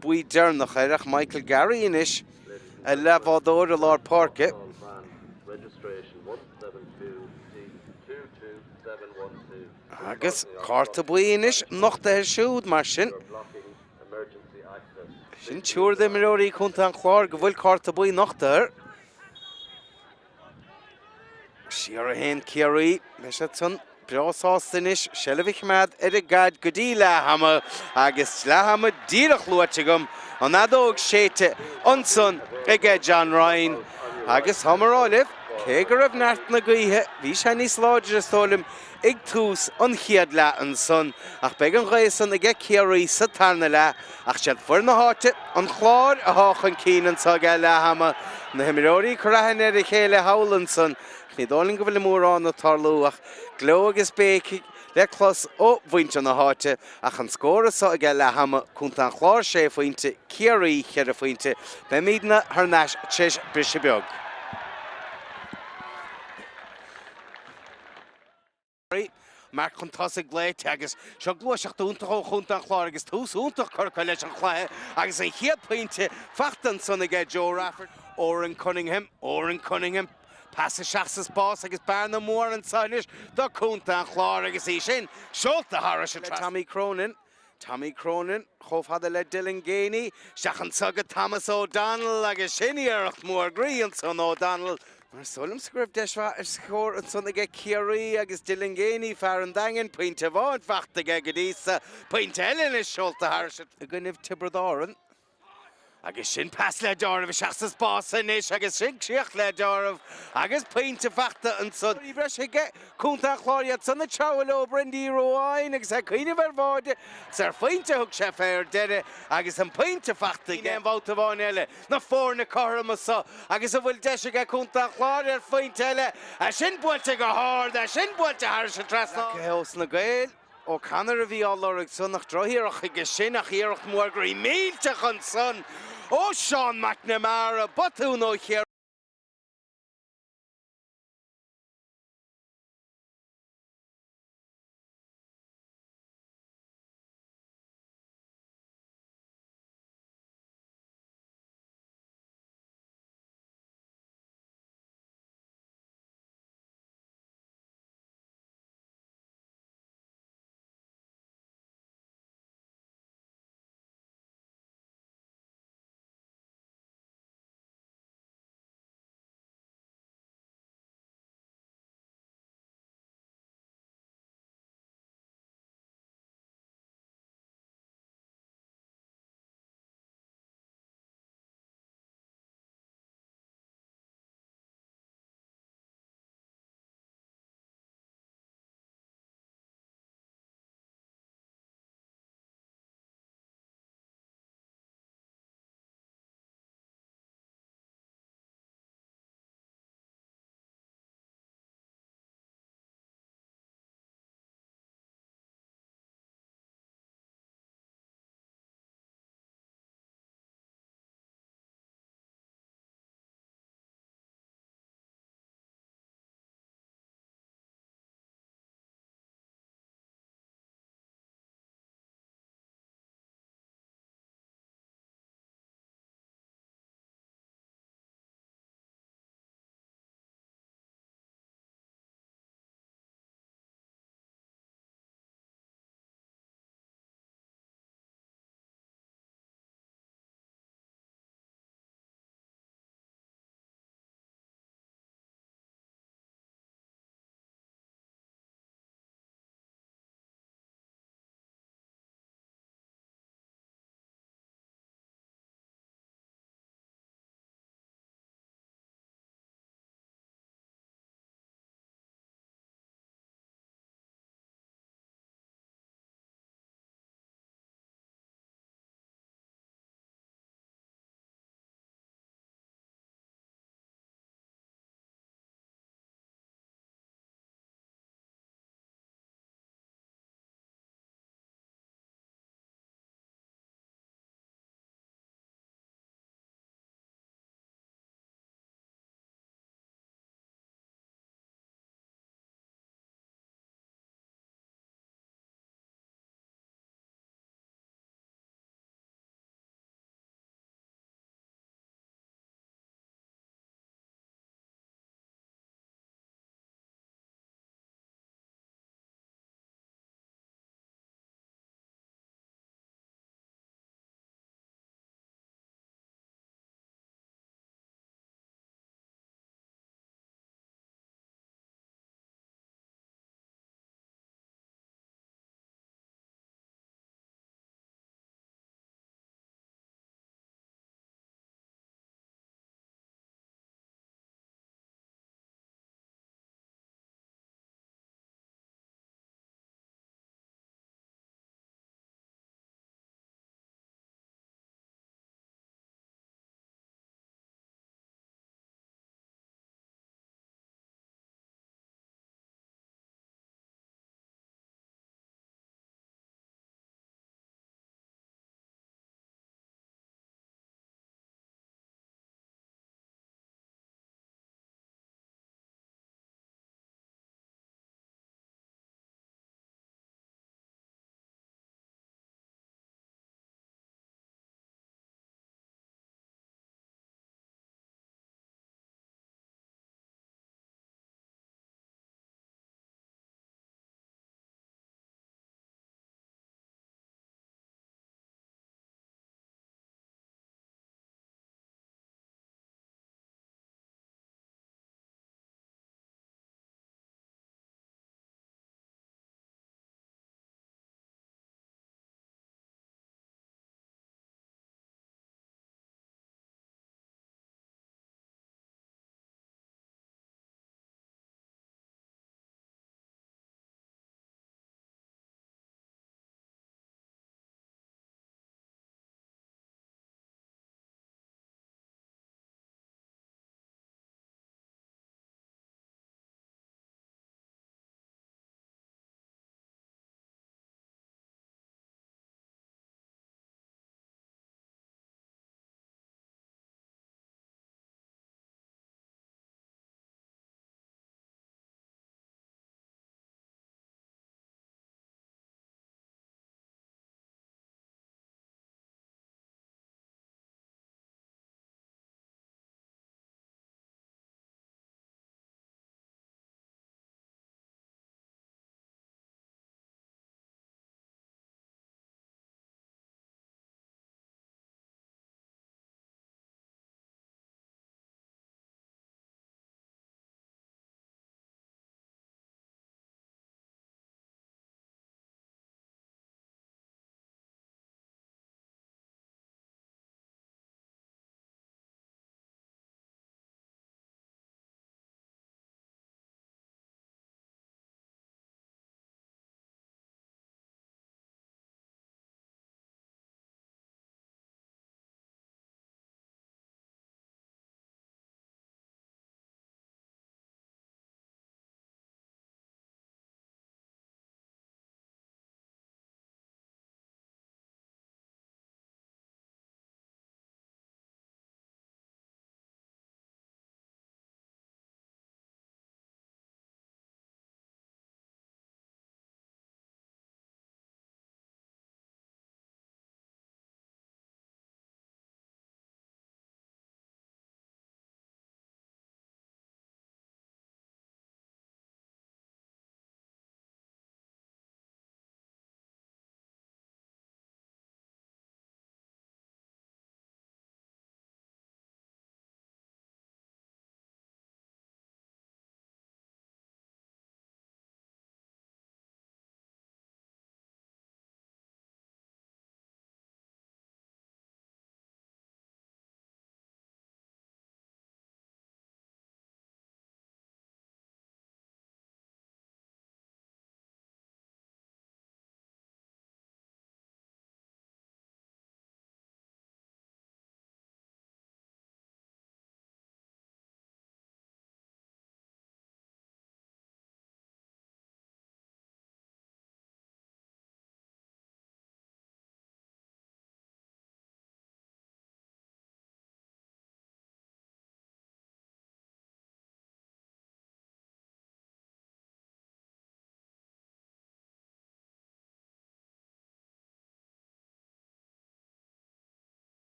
buí deireanach air ach Michael Garry anois a leathbhádóir i lár páirce. Agus cárta buí anois nochtaithe siúd, mar sin. Sin triúr d'imreoirí Chontae an Chláir go bhfuil cárta buí nochtaithe air. Siar a théann Ciarraí, beidh siad san breá sásta anois seilbh a choimeád ar an gcaid go dtí leath ama agus leath ama díreach luaite agam, an fheadóg séidte ansan aige John Ryan agus táim a rá libh, cé go raibh neart na gaoithe, bhí sé níos láidre is dóigh liom ag tús an chéad leath ansan ach beidh an ghaoth san aige Ciarraí sa tarna leath ach siad foireann na háite, an Chláir, athá chun cinn anso ag leath ama. Na himreoirí ag cur aithne ar a chéile thall ansan ach ní dóigh liom go bhfuil mórán ag tarlú ach gleo agus béicigh le clos ó mhuintir na háite ach an scór anso ag leath ama, Contae an Chláir sé phointe, Ciarraí cheithre phointe. Beimidne thar n-ais tar éis briseadh beag. Marc chun tosaigh glaoite agus seo gluaiseacht iontach ó chontae an Chláir agus tús iontach curtha leis an chluiche agus an chéad pointe fachta ansan aige Joe Rafferty. Odhrán Cunningham, Odhrán Cunningham, pas isteach sa spás agus bearna mór anso anois do chontae an Chláir agus í sin seolta thairis an trasnán. Tommy Cronin, Tommy Cronin chomh fada le Dylan Geaney, isteach anso go Thomas O'Donnell agus sin iarracht mhór groí ansan O'Donnell. Mar is dóigh liomsa go raibh deis mhaith ar scór ansan aige Ciarraí agus Dylan Geaney, fear an Daingin, pointe amháin fachta aige go dtí so, pointe eile anois seolta thairis i gcoinnibh Tiobraid Árann. Agus sin pas le deáramh isteach sa spás anois agus sin críoch le deáramh agus pointe fachta ansan. Bhí breis aige Contae an Chláir iad san ag treabhadh leo Brendy Ruane agus é ag cuimhneamh ar bháide agus ar phointe a thug sé fé ar deireadh agus an pointe fachta aige aon bhabhta amháin eile. Na foirne cothrom anso agus an bhfuil deis aige Contae an Chláir ar phointe eile? É sin buailte go hard, é sin buailte thairis an trasnán. Leagtha ós na Gaeil. O'Connor a bhí á lorg san ach drochiarracht chuige sin ach iarracht mhór groí millteach ansan ó Seán McNamara, botún ó Chiarraí.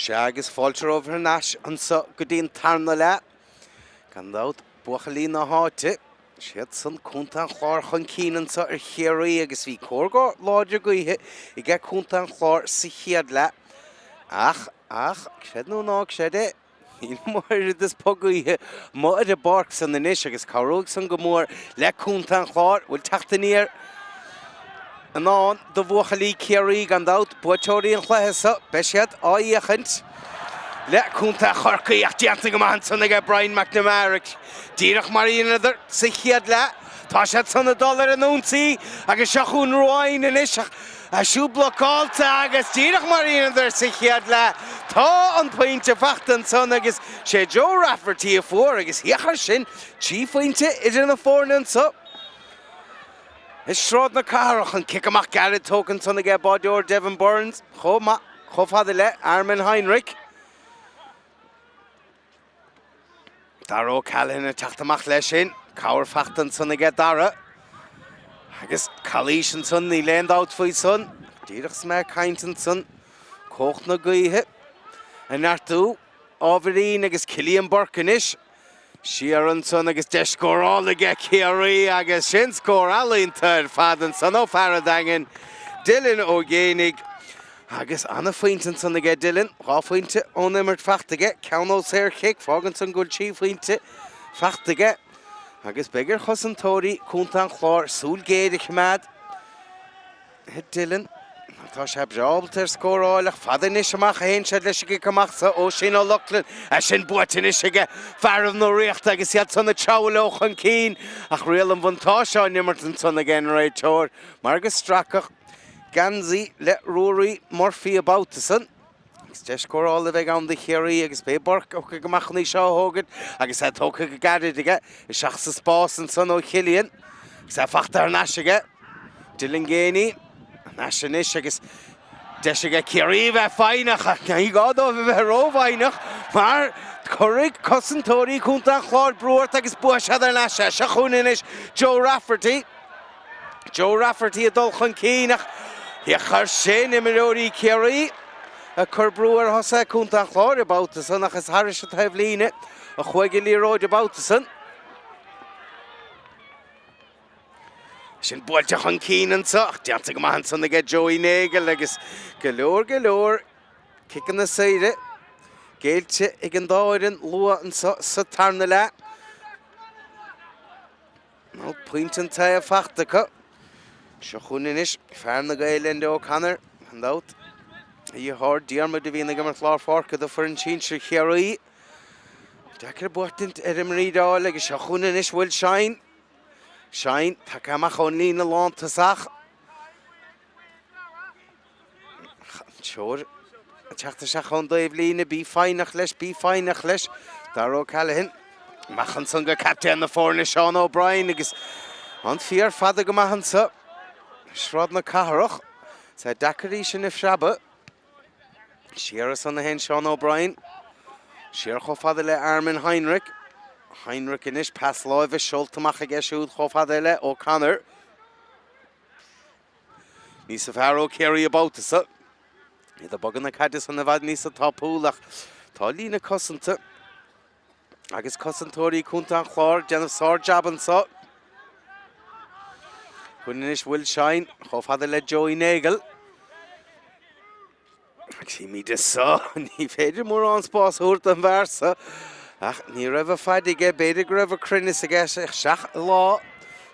Sea, agus fáilte romhaibh thar n-ais anso go dtí an tarna leath. Gan dabht, buachaillí na háite, siad san Contae an Chláir chun cinn anso ar Chiarraí agus bhí cóir láidir gaoithe aige Contae an Chláir sa chéad leath. Ach, ach, creid nó ná creid é, Níl oiread is puth gaoithe amuigh ar an bpáirc san anois agus cabhróidh san go mór le Contae an Chláir. Bhfuil teacht aniar i ndán do bhuachaillí Ciarraí gan dabht, buaiteoirí an chluiche so, beidh siad á fhéachaint le Contae Chorcaí ach déanta go maith ansan aige Brian McNamara díreach mar a dheineadar sa chéad leath. Tá siad san ag dul ar an ionsaí agus seo chugainn Ruane anois ach é siúd blocáilte agus díreach mar a dheineadar sa chéad leath, tá an pointe fachta ansan agus sé Joe Rafferty a fuair agus féach air sin, 3 phointe idir na foirne anso i Sráid na Cathrach. An cic amach gairid tógtha ansan aige báideoir Devin Burns chomh maith chomh fada le Armin Heinrich. Dara O'Callaghan ag teacht amach leis sin. Cabhair fachta ansan aige Dara. Agus calaois ansan, níl aon dabht faoi san. Díreach is mé ag caint ansan, cumhacht na gaoithe ag neartú ábhairín agus Cillian Burke anois. Siar ansan agus deis scórála aige Ciarraí agus sin scór ealaíonta ar fad ansan ó fear an Daingin, Dylan Ó Géinigh. Agus ana-phointe ansan aige Dylan, 2 phointe ón imirt fachta aige, ceann ó saor-chic, fágann san go bhfuil 3 phointe fachta aige agus beidh ar chosantóirí Contae an Chláir súil géar a choimeád ar Dylan. Tá sé breá ábalta ar scóráil ach fada anois amach a théann siad leis an gcic amach so Oisín Ó Lochlainn, é sin buaite anois aige fearaibh na Ríochta agus iad san ag treabhadh leo chun cinn ach riail an bhuntáiste á n-imirt ansan ag an réiteoir mar go stracadh Geansaí le Ruairí Murphy an babhta san. Agus deis scórála a bheidh ann do Chiarraí agus beidh Burke ag gabháil amach chun í seo a thógaint agus é tógtha go gairid aige isteach sa spás ansan ó Chillian agus é fachta thar n-ais aige Dylan Geaney thar n-ais anois agus deis aige Ciarraí a bheith foighneach ach ní gá dóibh a bheith rófhoighneach mar cuirfidh cosantóirí Chontae an Chláir brú ort agus buafaidh siad thar n-ais é. Seo chugainn anois Joe Rafferty. Joe Rafferty ag dul chun cinn ach féach air sin, imreoirí Chiarraí ag cur brú ar thosaithe Chontae an Chláir an babhta san ach is thairis an taobhlíne a chuaigh an liathróid an babhta san. Sin buailte chun cinn anso ach déanta go maith ansan aige Joey Nagle agus go leor go leor ciceanna saoire géillte ag an dá fhoireann luath anso sa tarna leath. Nó pointe an tae fachta acu. Seo chugainn anois fear na Gaeil Enda O'Connor, gan dabht. A dheartháir Diarmuid a bhíonn ag imirt lár pháirce do foireann sinsir Chiarraí. Deacair buachtaint ar an mbrídeáil agus seo chugainn anois Will Shine. Shine tagtha amach ón líne lántosach. Treoir ag teacht isteach ón dtaobhlíne, bí foighneach leis, bí foighneach leis. Dara O'Callaghan amach ansan go captaen na foirne Seán O'Brien agus an fear fada go maith anso. Sráid na Cathrach. Is é deacair í sin a phreabadh. Siar ansan a théann Seán O'Brien. Siar chomh fada le Armin Heinrich. Heinrich anois, pas láimhe seolta amach aige siúd chomh fada le O'Connor. Níosa fearr ó Ciarraí an babhta so. Iad ag bogadh na caide san i bhfad níosa tapúla ach tá líne cosanta agus cosantóirí Contae an Chláir ag déanamh sár-jab anso. Chugainn anois Will Shine chomh fada le Joey Nagle. Tchímid anso, ní féidir mórán spás a thabhairt don bhfear so, ach ní raibh a faid aige, b'fhéidir go raibh a cruinneas aige isteach i lámha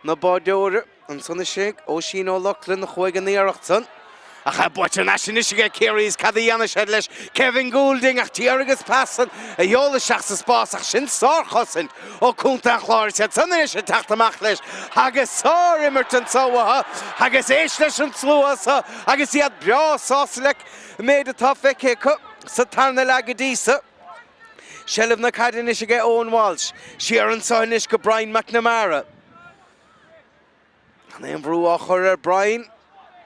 na báideora ansan is é Oisín Ó Lochlainn a chuaigh an iarracht san. Ach é buaite thar n-ais anois aige Ciarraí is cad a dhéanfaidh siad leis? Kevin Goulding ach thiar agus pas san a sheoladh isteach sa spás ach sin sárchosaint ó Contae an Chláir is iad san anois ag teacht amach leis agus sár-imirt anso uathu agus éist leis an slua so agus iad breá sásta le an méid atá feicthe acu sa tarna leath go dtí so. Seilbh na caide anois aige Eoin Walsh. Siar anso anois go Brian McNamara. Gan aon bhrú á chur ar Brian.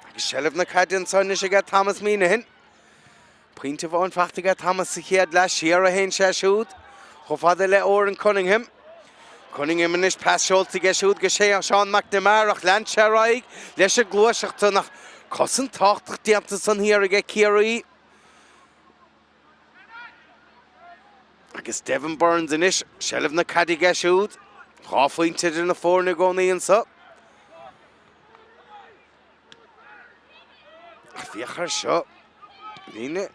Agus seilbh na caide anso anois aige Thomas Meenaghan. Pointe amháin fachta aige Thomas sa chéad leath, siar a théann sé siúd chomh fada le Odhrán Cunningham. Cunningham anois, pas seolta aige siúd go Seán McNamara ach lean sé ar aghaidh leis an gluaiseacht san ach cosaint tábhachtach déanta san thiar aige Ciarraí. Agus Devin Burns anois, seilbh na caide aige siúd. 2 phointe idir na foirne i gcónaí anseo. Ach féach air seo. Líne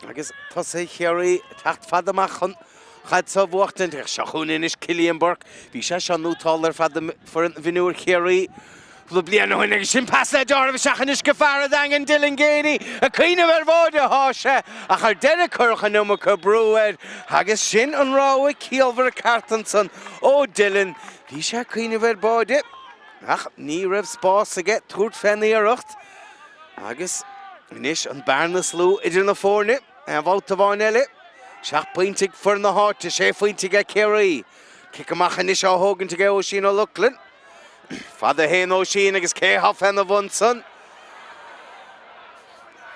agus tosaithe Chiarraí ag teacht fada amach chun an chaid seo a bhuachtaint. Seo chugainn anois Cillian Burke. Bhí sé seo nótálta ar fad do foireann mhionúir Chiarraí cúpla bliain ó shin agus sin pas le deáramh isteach anois go fear an Daingin, Dylan Geaney, ag cuimhneamh ar bháide atá sé ach ar deireadh cuireadh an iomarca brú air agus sin an rogha ciallmhar ceart ansan ó Dylan. Bhí sé ag cuimhneamh ar bháide ach ní raibh spás aige tabhairt fén iarracht agus anois an bearna is lú idir na foirne. Aon bhabhta amháin eile. 7 bpointe ag foireann na háite, 6 phointe aige Ciarraí. Cic amach anois á thógaint aige Oisín Ó Lochlainn. Fada a théann Oisín agus cé atá féna bhun san?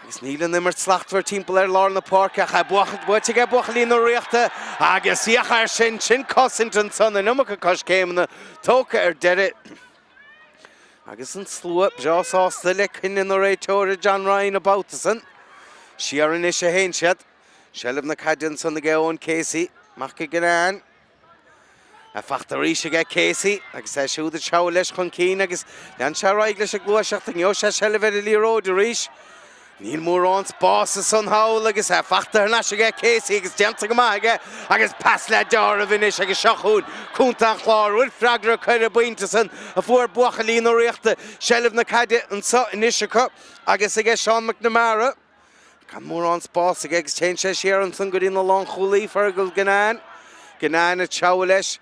Agus níl an imirt slachtmhar timpeall ar lár na páirce ach é buaite aige buachaillí na Ríochta agus féach air sin, sin cosaint ansan, an iomarca coiscéimeanna tógtha ar deireadh. Agus an slua breá sásta le cinneadh na réiteora John Ryan an babhta san. Siar anois a théann siad. Seilbh na caide ansan aige Eoin Casey, amach go Ginnane. É fachta arís aige Casey agus é siúd ag treabhadh leis chun cinn agus lean sé ar aghaidh leis an gluaiseacht. An ngeobhaidh sé seilbh ar an liathróid arís? Níl mórán spáis ansan thall agus é fachta thar n-ais aige Casey agus déanta go maith aige agus pas le deáramh anois agus seo chugainn Contae an Chláir. Bhfuil freagra acu ar an bpointe san a fuair buachaillí na Ríochta seilbh na caide anseo anois acu agus aige Seán McNamara. Gan mórán spáis aige agus téann sé siar ansan go dtí na lánchúlaí, Fergal Ginnane. Ginnane ag treabhadh leis.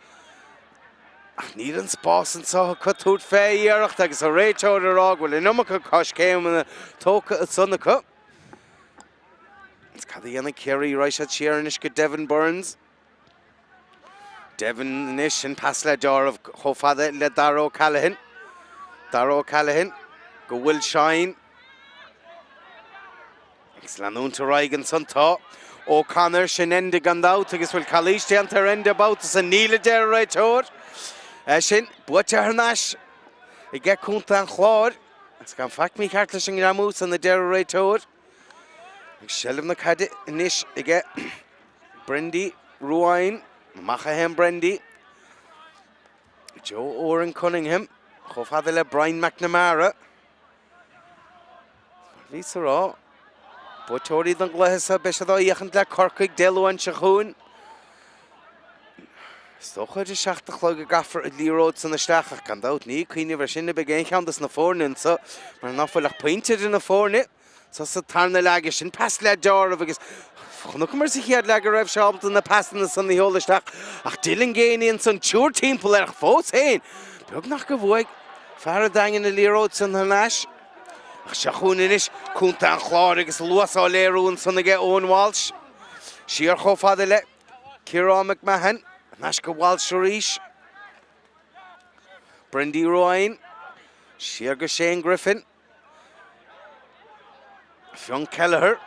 Ach níl an spás anseo acu tabhairt fé iarracht agus an réiteoir ag rá go bhfuil an iomarca coiscéimeanna tógtha ansan acu. Agus cad a dhéanfaidh Ciarraí? Raghaidh siad siar anois go Devin Burns. Devin anois, sin pas le deáramh chomh fada le Dara O'Callaghan. Dara O'Callaghan go Will Shine. Agus leanúint ar aghaidh ansan tá O'Connor, sin Enda gan dabht agus bhfuil calaois déanta ar Enda babhta san níl a deir an réiteoir. É sin buaite thar n-ais aige Contae an Chláir. Agus gan faic mícheart leis an ngreamú san a deir an réiteoir. Agus seilbh na caide anois aige Brendy Ruane. Amach a théann Brendy. Joe Oran Cunningham chomh fada le Brian McNamara. Mar bhíos a rá, buaiteoirí den gcluiche seo, beidh siad á fhéachaint le Corcaigh Dé Luain seo chugainn. Is dócha ar a 7 a chlog a gcaithfear an liathróid san isteach ach gan dabht ní ag cuimhneamh ar sin a bheidh aon cheann dos na foirne anseo mar ná fuil ach pointe idir na foirne. So sa tarna leath sin pas le deáramh agus chonaiceamar sa chéad leath go raibh sé ábalta na pasanna san a sheoladh isteach ach Dylan Geaney ansan triúr timpeall air ach fós féin beagnach go bhfuaigh fear an Daingin an liathróid san thar n-ais. Ach seo chugainn anois Contae an Chláir agus luas á léiriú ansan aige Eoin Walsh. Siar chomh fada le Ciarán McMahon, thar n-ais go Walsh arís. Brendy Ruane, siar go Shane Griffin. Fionn Kelleher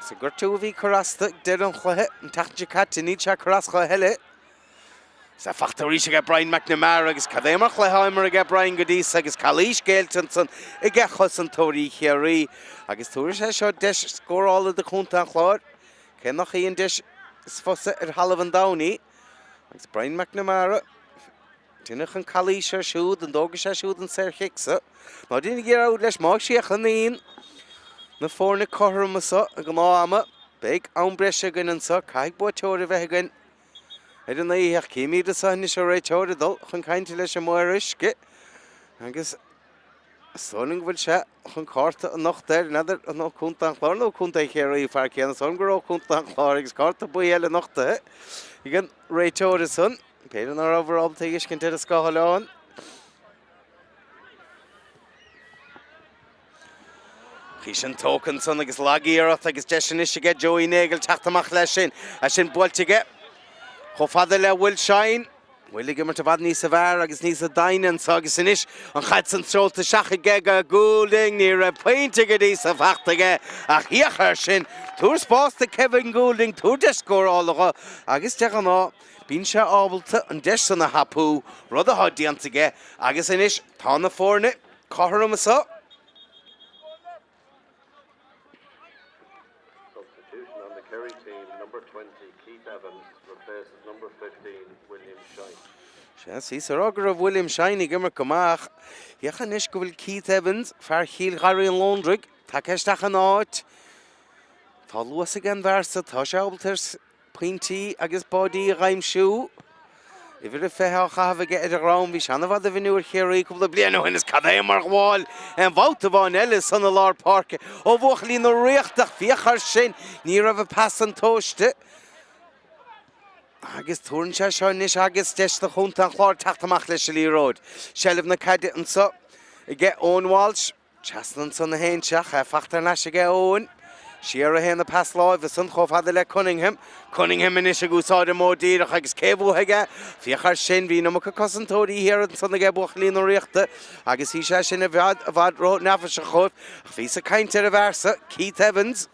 sa gortú a bhí ag cur as dó ag deireadh an chluiche an tseachtain seo caite, níl sé ag cur as dhó a thuilleadh. Is é fachta arís aige Brian McNamara agus cad é mar chluiche á imirt aige Brian go dtí so agus calaois géillte ansan aige chosantóirí Chiarraí agus tabharfaidh sé seo deis scórála do Chontae an Chláir, cé nach í an deis is fusa ar thalamh an domhain í. Agus Brian McNamara. Deineadh an calaois air siúd, an dtógfaidh sé siúd an saorchic so? Ná déanaigí dearúd leis, má chríochnaíonn na foirne cothrom anso i ngnáth ama, beidh am breise againn anso, caithfidh buaiteoir a bheith againn ar an oíche, ach címid anso anois an réiteoir ag dul chun cainte leis an maor uisce agus is dóigh liom go bhfuil sé chun cárta a nochtadh air, n'fheadar an ó Chontae an Chláir nó Contae Chiarraí an fear céanna, is dóigh liom gur ó Chontae an Chláir agus cárta buí eile nochtaithe ag an réiteoir ansan. B'fhéidir nach rabhamar ábalta a fheiscint ar an scáileán. Bhí sin tógtha ansan agus lag-iarracht agus deis anois aige Joey Nagle teacht amach leis sin. É sin buailte aige chomh fada le Will Shine. Will ag imirt i bhfad níosa bhfearr agus níosa doimhne anso agus anois an chaid san seolta isteach aige go Goulding. Ní raibh pointe go dtí so fachta aige ach féach air sin. Tabhair spás do Kevin Goulding, tabhair deis scórála dho agus de ghnáth Bíonn sé ábalta an deis san a thapú, rud atá déanta aige, agus anois tá na foirne cothrom anso. Substitution on the Kerry team, number 20, Keith Evans. Sea, bhíos ag rá go raibh William Shine ag imirt go maith ach féach anois go bhfuil Keith Evans, fear Chill Gharraí an Lóndraigh, tagtha isteach ina áit. Tá luas ag an bhfear so, tá sé ábalta ar pointí agus báidí a dh'aimsiú. Uimhir a 20 á chaitheamh aige ar a dhrom. Bhí sé an-fhada inniu ar Chiarraí cúpla bliain ó shin is cad é mar ghabháil aon bhabhta amháin eile san i lár páirce ó bhuachaillí na Ríochta ach féach air sin, ní raibh an pas san tomhaiste. Agus tabharann sé seo anois agus deis do Chontae an Chláir teacht amach leis an liathróid. Seilbh na caide anso aige Eoin Walsh. Trasna ansan a théann sé ach é fachta thar n-ais aige Eoin. Siar a théann an pas láimhe san chomh fada le Cunningham. Cunningham anois ag úsáid an modh díreach agus cé a bhuafaidh é? Féach air sin, bhí an iomarca cosantóirí thiar ansan aige buachaillí na Ríochta agus bhí sé sin i bhfad i bhfad ró-neafaiseach dhóibh. Ach bhíos ag caint ar an bhfear so, Keith Evans.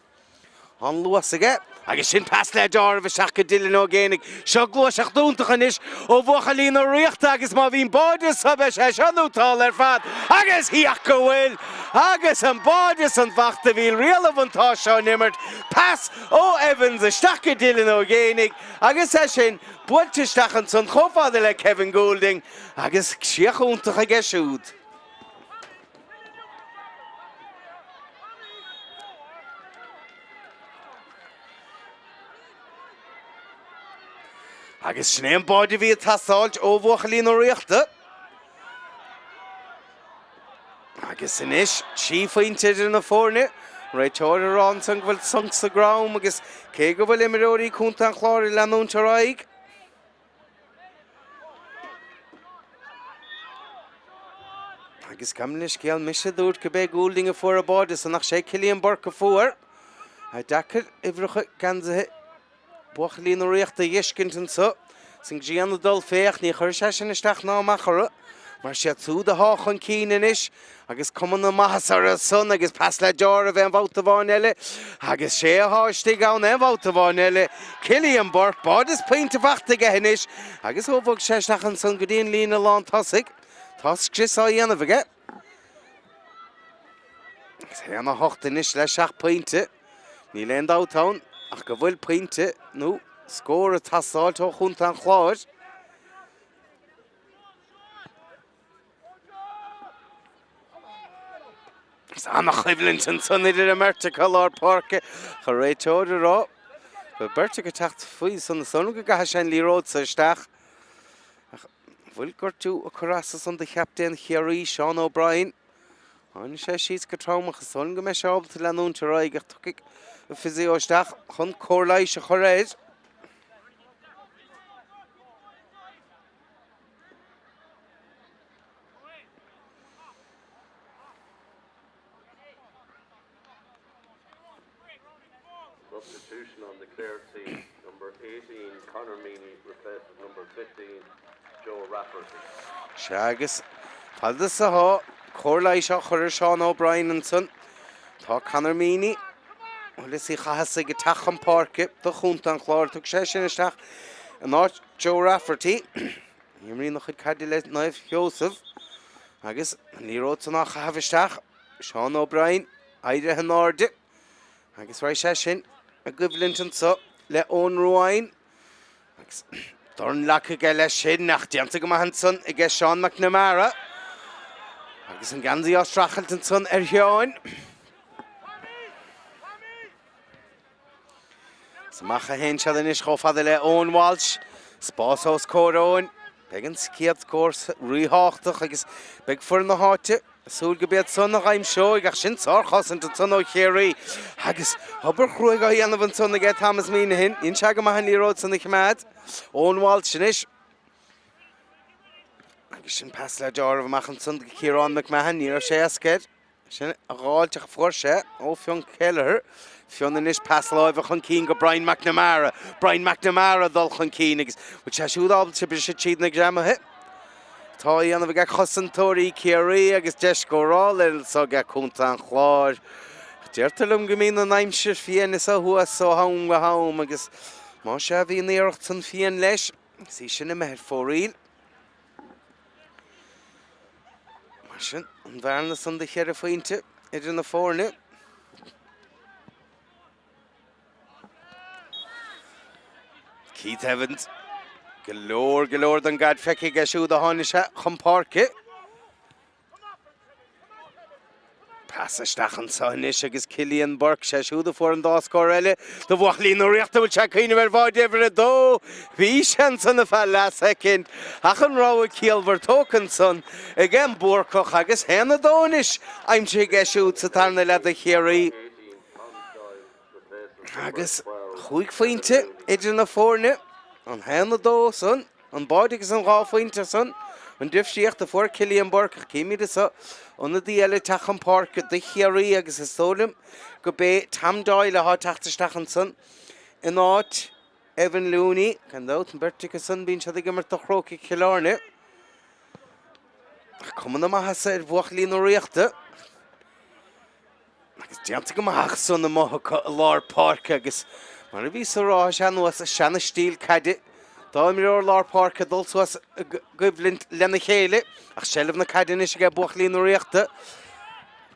An-luas aige agus sin pas le deáramh isteach go Dylan Ó Géibheannaigh. Seo gluaiseacht iontach anois ó bhuachaillí na Ríochta agus má bhíonn báide so beidh sé seo nótálta ar fad agus féach go bhfuil! Agus an báide san fachta bhí riail an bhuntáiste á n-imirt. Pas ó Evans isteach go Dylan Ó Géibheannaigh agus é sin buailte isteach ansan chomh fada le Kevin Goulding agus críoch iontach aige siúd. Agus sin é an báide a bhí ag teastáilt ó bhuachaillí na Ríochta. Agus anois, 3 phointe idir na foirne. Réiteoir ag rá ansan go bhfuil sonc sa gcrom agus cé go bhfuil imreoirí Contae an Chláir ag leanúint ar aghaidh, Agus gabh mo leithscéal, mise a dúirt go b'é Goulding a fuair an báide san ach sé Cillian Burke a fuair. Deacair uimhreacha geansaithe buachaillí na Ríochta a dh'fheiscint anso. Is an ghrian ag dul fé ach ní chuirfidh sé sin isteach ná amach orthu mar siad súd athá chun cinn anois. Agus cuma na maitheasa orthu san agus pas le deáramh aon bhabhta amháin eile agus sé athá istigh ann aon bhabhta amháin eile, Cillian Burke, báide is pointe fachta aige anois agus ó bhog sé isteach ansan go dtí an líne lán tosaigh, tá scrios á dhéanamh aige. Agus 1-8 anois le 7 pointe. Níl aon dabht ann ach go bhfuil pointe nó scór ag teastáilt ó Chontae an Chláir. Is an-choimhlint ansan idir an mbeirt acu i lár páirce. An réiteoir ag rá go raibh beirt acu ag teacht faoi san is dóigh liom go gcaithfidh sé an liathróid so isteach. Ach an bhfuil gortú ag cur as ansan do chaptaen Chiarraí, Seán O'Brien. Tháinig sé síos go trom ach is dóigh liom go mbeidh sé ábalta leanúint ar aghaidh ach tiocfaidh an physio isteach chun cóir leighis a chur air. Substitution on the Clare team, number 18 Conor Meaney replaces number 15 Joe Rafferty. Sea agus fad is athá cóir leighis á chur ar Seán O'Brien ansan, tá Conor Meaney, Uí Chathasaigh ag teacht chun páirce do Chontae an Chláir. Thug sé sin isteach in áit Joe Rafferty. Imríonn a chuid caide le Naomh Sheosamh agus an liathróid san á chaitheamh isteach. Seán O'Brien éirithe in airde agus raghaidh sé sin i gcoimhlint anso le Eoin Ruane agus dorn leagtha aige leis sin ach déanta go maith ansan aige Seán McNamara agus an geansaí á streachailt ansan ar Sheáin. Is amach a théann siad anois chomh fada le Eoin Walsh. Spás os comhair Eoin. Beidh an chéad scór ríthábhachtach agus beidh foireann na háite ag súil go b'iad san a dh'aimseoidh ach sin sárchosaint ansan ó Chiarraí agus obair chruaidh á dhéanamh ansan aige Thomas Meenaghan. Dhein sé go maith an liathróid san a choimeád. Eoin Walsh anois. Agus sin pas le deáramh amach ansan go Ciarán McMahon. Ní raibh sé éasca air. Sin a dh'fháilt ach fuair sé ó Fionn Kelleher. Fionn anois pas láimhe chun cinn go Brian McNamara. Brian McNamara ag dul chun cinn agus bhfuil sé siúd ábalta briseadh tríd na greamaithe atá á dhéanamh aige cosantóirí Ciarraí agus deis scórála anso aige Contae an Chláir. Deirtear liom go mbíonn an aimsir fiain anso thuas ó am go ham agus más ea bhí an iarracht san fiain leis agus í sin imithe ar fóraoil. Mar sin, an bhearna san de cheithre phointe idir na foirne. Keith Evans. Go leor, go leor den gcaid feicthe aige siúd ó tháinig sé chun páirce. Pas isteach anseo anois agus Cillian Burke, sé siúd a fuair an dá scór eile do bhuachaillí na Ríochta, bhfuil sé ag cuimhneamh ar bháide uimhir a dó? Bhí sé ansan ar feadh leathshoicind ach an rogha ciallmhar tógtha ansan ag an mBúrcach agus 1-2 anois aimsithe aige siúd sa tarna leath do Chiarraí. Agus chúig phointe idir na foirne, an 1-2 san. An báide agus an dá phointe san, an difríocht a fuair Cillian Burke ach címid anseo ionadaí eile ag teacht chun páirce do Chiarraí agus is dóigh liom go b'é Tom Doyle atá ag teacht isteach ansan in áit Evan Looney. Gan dabht, an bheirt acu san, bíonn siad ag imirt do Chrócaigh Chill Airne. Ach cuma na maitheasa ar bhuachaillí na Ríochta. Agus déanta go maith ansan amuigh acu i lár páirce agus mar a bhíos a rá, sé anuas seana-stíl caide. Dá imreoir lár páirce dul suas i gcoimhlint lena chéile ach seilbh na caide anois aige buachaillí na Ríochta.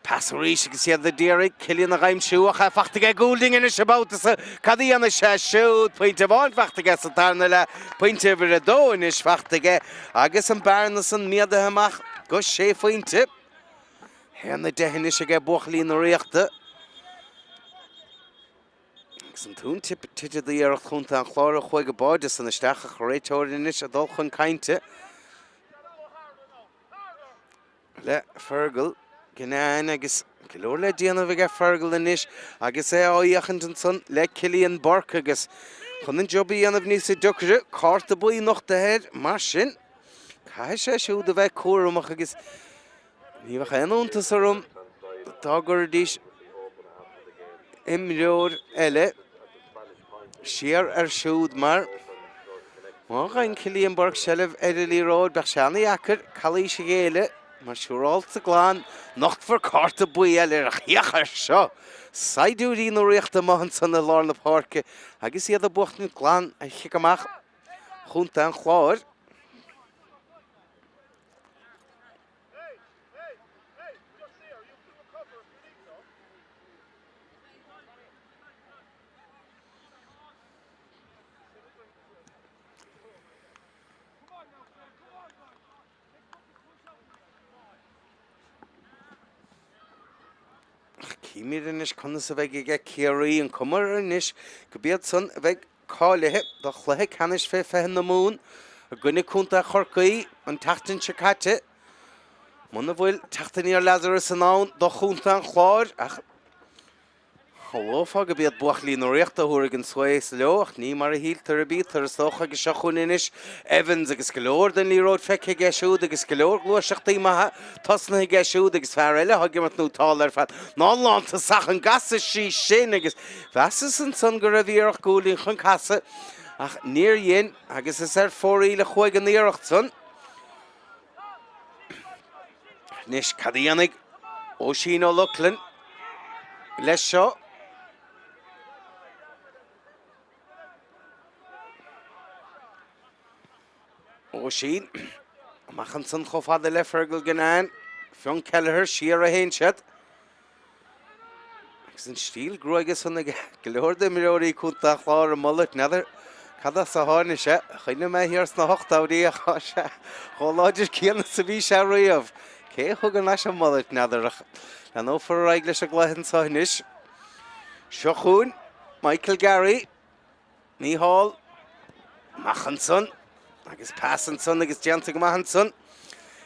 Pas arís agus iad ag iarraidh Cillian a dh'aimsiú ach é fachta aige Goulding anois an babhta so. Cad a dhéanfaidh sé siúd? Pointe amháin fachta aige sa tarna leath, pointe uimhir a dó anois fachta aige agus an bearna san méadaithe amach go sé phointe. 1-10 anois aige buachaillí na Ríochta. Agus an tóin tite d'iarracht Chontae an Chláir a chuaigh an báide san isteach ach an réiteoir anois ag dul chun cainte le Fergal Guinane agus go leor le déanamh aige Fergal anois agus é á fhéachaint ansan le Cillian Burke agus chun an job a dhéanamh níos deacra, cárta buí nochtaithe air mar sin caithfidh sé siúd a bheith cúramach agus Ní bheadh aon iontas orm dá gcuirfidís imreoir eile siar air siúd mar má fhaigheann Cillian Burke seilbh ar an liathróid bheadh sé an-dheacair calaois a ghéilleadh mar siúrálta glan nochtfar cárta buí eile air ach féach air seo! Saighdiúirí na Ríochta amuigh ansan i lár na páirce agus iad ag buachtaint glan ar chic amach Chontae an Chláir. Címid anois conas a bheidh aige Ciarraí an cuma air anois go b'iad san a bheidh cáilithe do chluiche ceannais fé 20 na Mumhan i gcoinne Contae Chorcaí an tseachtain seo caite. Muna bhfuil teacht aniar Lazarus in ann do Chontae an Chláir ach shamhlófá go b'iad buachaillí na Ríochta a thabharfaidh an svae leo ach ní mar a shíltear a bítear is dócha agus seo chugainn anois Evans agus go leor den liathróid feicthe aige siúd agus go leor gluaiseachtaí maithe tosnaithe aige siúd agus fear eile atá ag imirt nótálta ar fad ná an lántosach an gcasfaidh sí sin agus Mheasas ansan go raibh iarracht Goulding chun casadh ach níor dhein agus is ar fóraoil a chuaigh an iarracht san. Anois cad a dhéanfaidh Oisín O'Loughlin leis seo? Oisín amach ansan chomh fada le Fergal Guinane. Fionn Kelleher siar a théann siad. Agus an stíl gruaige san ag go leor d'imreoirí Contae an Chláir an mullet, n'fheadar cad as a tháinig sé. Chuimhnigh mé thiar sna hochtóidí ach tá sé chomh láidir céanna is a bhí sé riamh. Cé a thug thar n-ais an mullet, n'fheadar ach leanófar ar aghaidh leis an gcluiche anseo anois. Seo chugainn Michael Garry. Mícheál amach ansan agus pas ansan agus déanta go maith ansan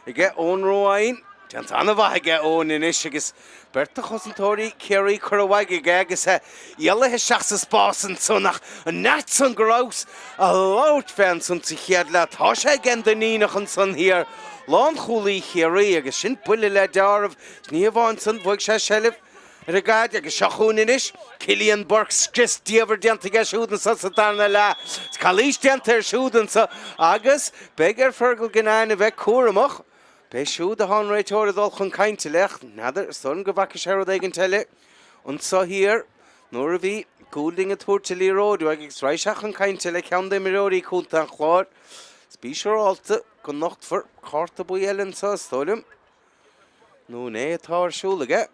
aige Eoin Ruane. Déanta an-mhaith aige Eoin anois agus beirt de chosantóirí Chiarraí curtha uaidh aige agus é éalaithe isteach sa spás ansan ach an neart san go rabhas a labhairt fé ansan sa chéad leath tá sé ag an Duinníneach ansan thiar, lánchúlaí Chiarraí agus sin buille le deáramh. Ní hamháin san bhuaigh sé seilbh ar an gcaid agus seo chugainn anois Cillian Burke, scrios diamhair déanta aige siúd anso sa darna leath. Calaois déanta air siúd anso agus beidh ar Fergal Guinane a bheith cúramach. B'é siúd atá an réiteoir ag dul chun cainte le ach n'fheadar, is dóigh liom go bhfaca sé rud éigint eile anso thiar nuair a bhí Goulding ag tabhairt an liathróid uaidh agus raghaidh sé chun cainte le ceann d'imreoirí Contae an Chláir. Is bí siúrálta go nochtfar cárta buí eile anso, is dóigh liom. Nó an é atá ar siúl aige.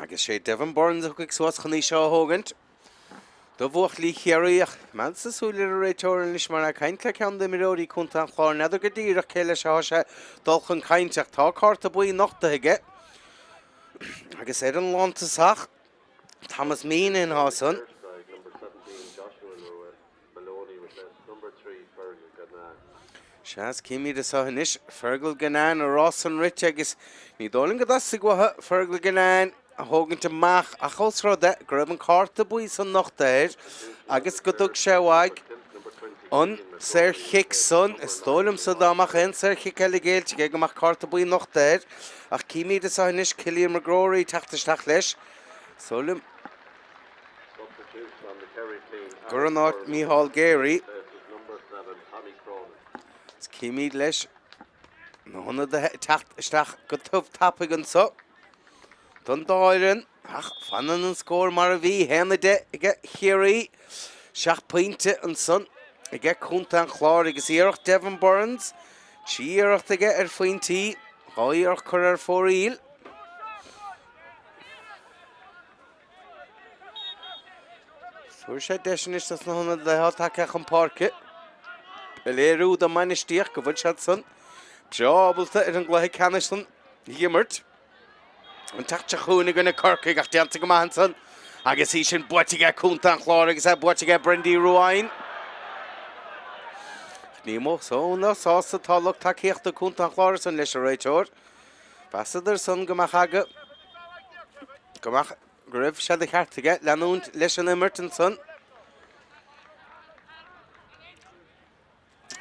Agus sé Devin Burns a thiocfaidh suas chun í seo a thógaint do bhuachaillí Chiarraí ach coimeádsa súil ar an réiteoir anois mar é ag caint le ceann d'imreoirí Contae an Chláir. N'fheadar go díreach cé leis atá sé dul chun cainte ach tá cárta buí nochtaithe aige agus ar an lántosach Thomas Meenan atá san. Sea, is címid anseo anois Fergal Guinane a rás san rite agus ní dóigh liom go dteastaigh uathu Fergal Guinane a thógaint amach ach ós rud é go raibh an cárta buí san nochtaithe air agus go dtug sé uaidh an saorchic san, is dóigh liomsa dá mbeadh aon saorchic eile géillte aige go mbeadh cárta buí nochtaithe air ach címid anseo anois Cillian McGrory ag teacht isteach leis. Is dóigh liom. Gur in áit Mícheál Geary. Is címid leis na hionadaithe ag teacht isteach go tiubh tapaidh anso don dá fhoireann ach fanann an scór mar a bhí, 1-10 aige Chiarraí, 7 pointe ansan aige Contae an Chláir agus iarracht Devin Burns, 3 iarracht aige ar phointí, 2 iarracht curtha ar fóraoil. Fuair sé deis anois dos na hionadaithe atá tagtha chun páirce a léiriú don mbainistíocht go bhfuil siad san breá ábalta ar an gcluiche ceannais san a dh'imirt. An teacht seo chugainn i gcoinne Corcaigh ach déanta go maith ansan agus í sin buaite aige Contae an Chláir agus é buaite aige Brendy Ruane. Ní mó sona sásta atá lucht tacaíochta Contae an Chláir san leis an réiteoir. Mheasadar san go mbeadh aga, go mbeadh, go raibh sé de cheart aige leanúint leis an imirt ansan.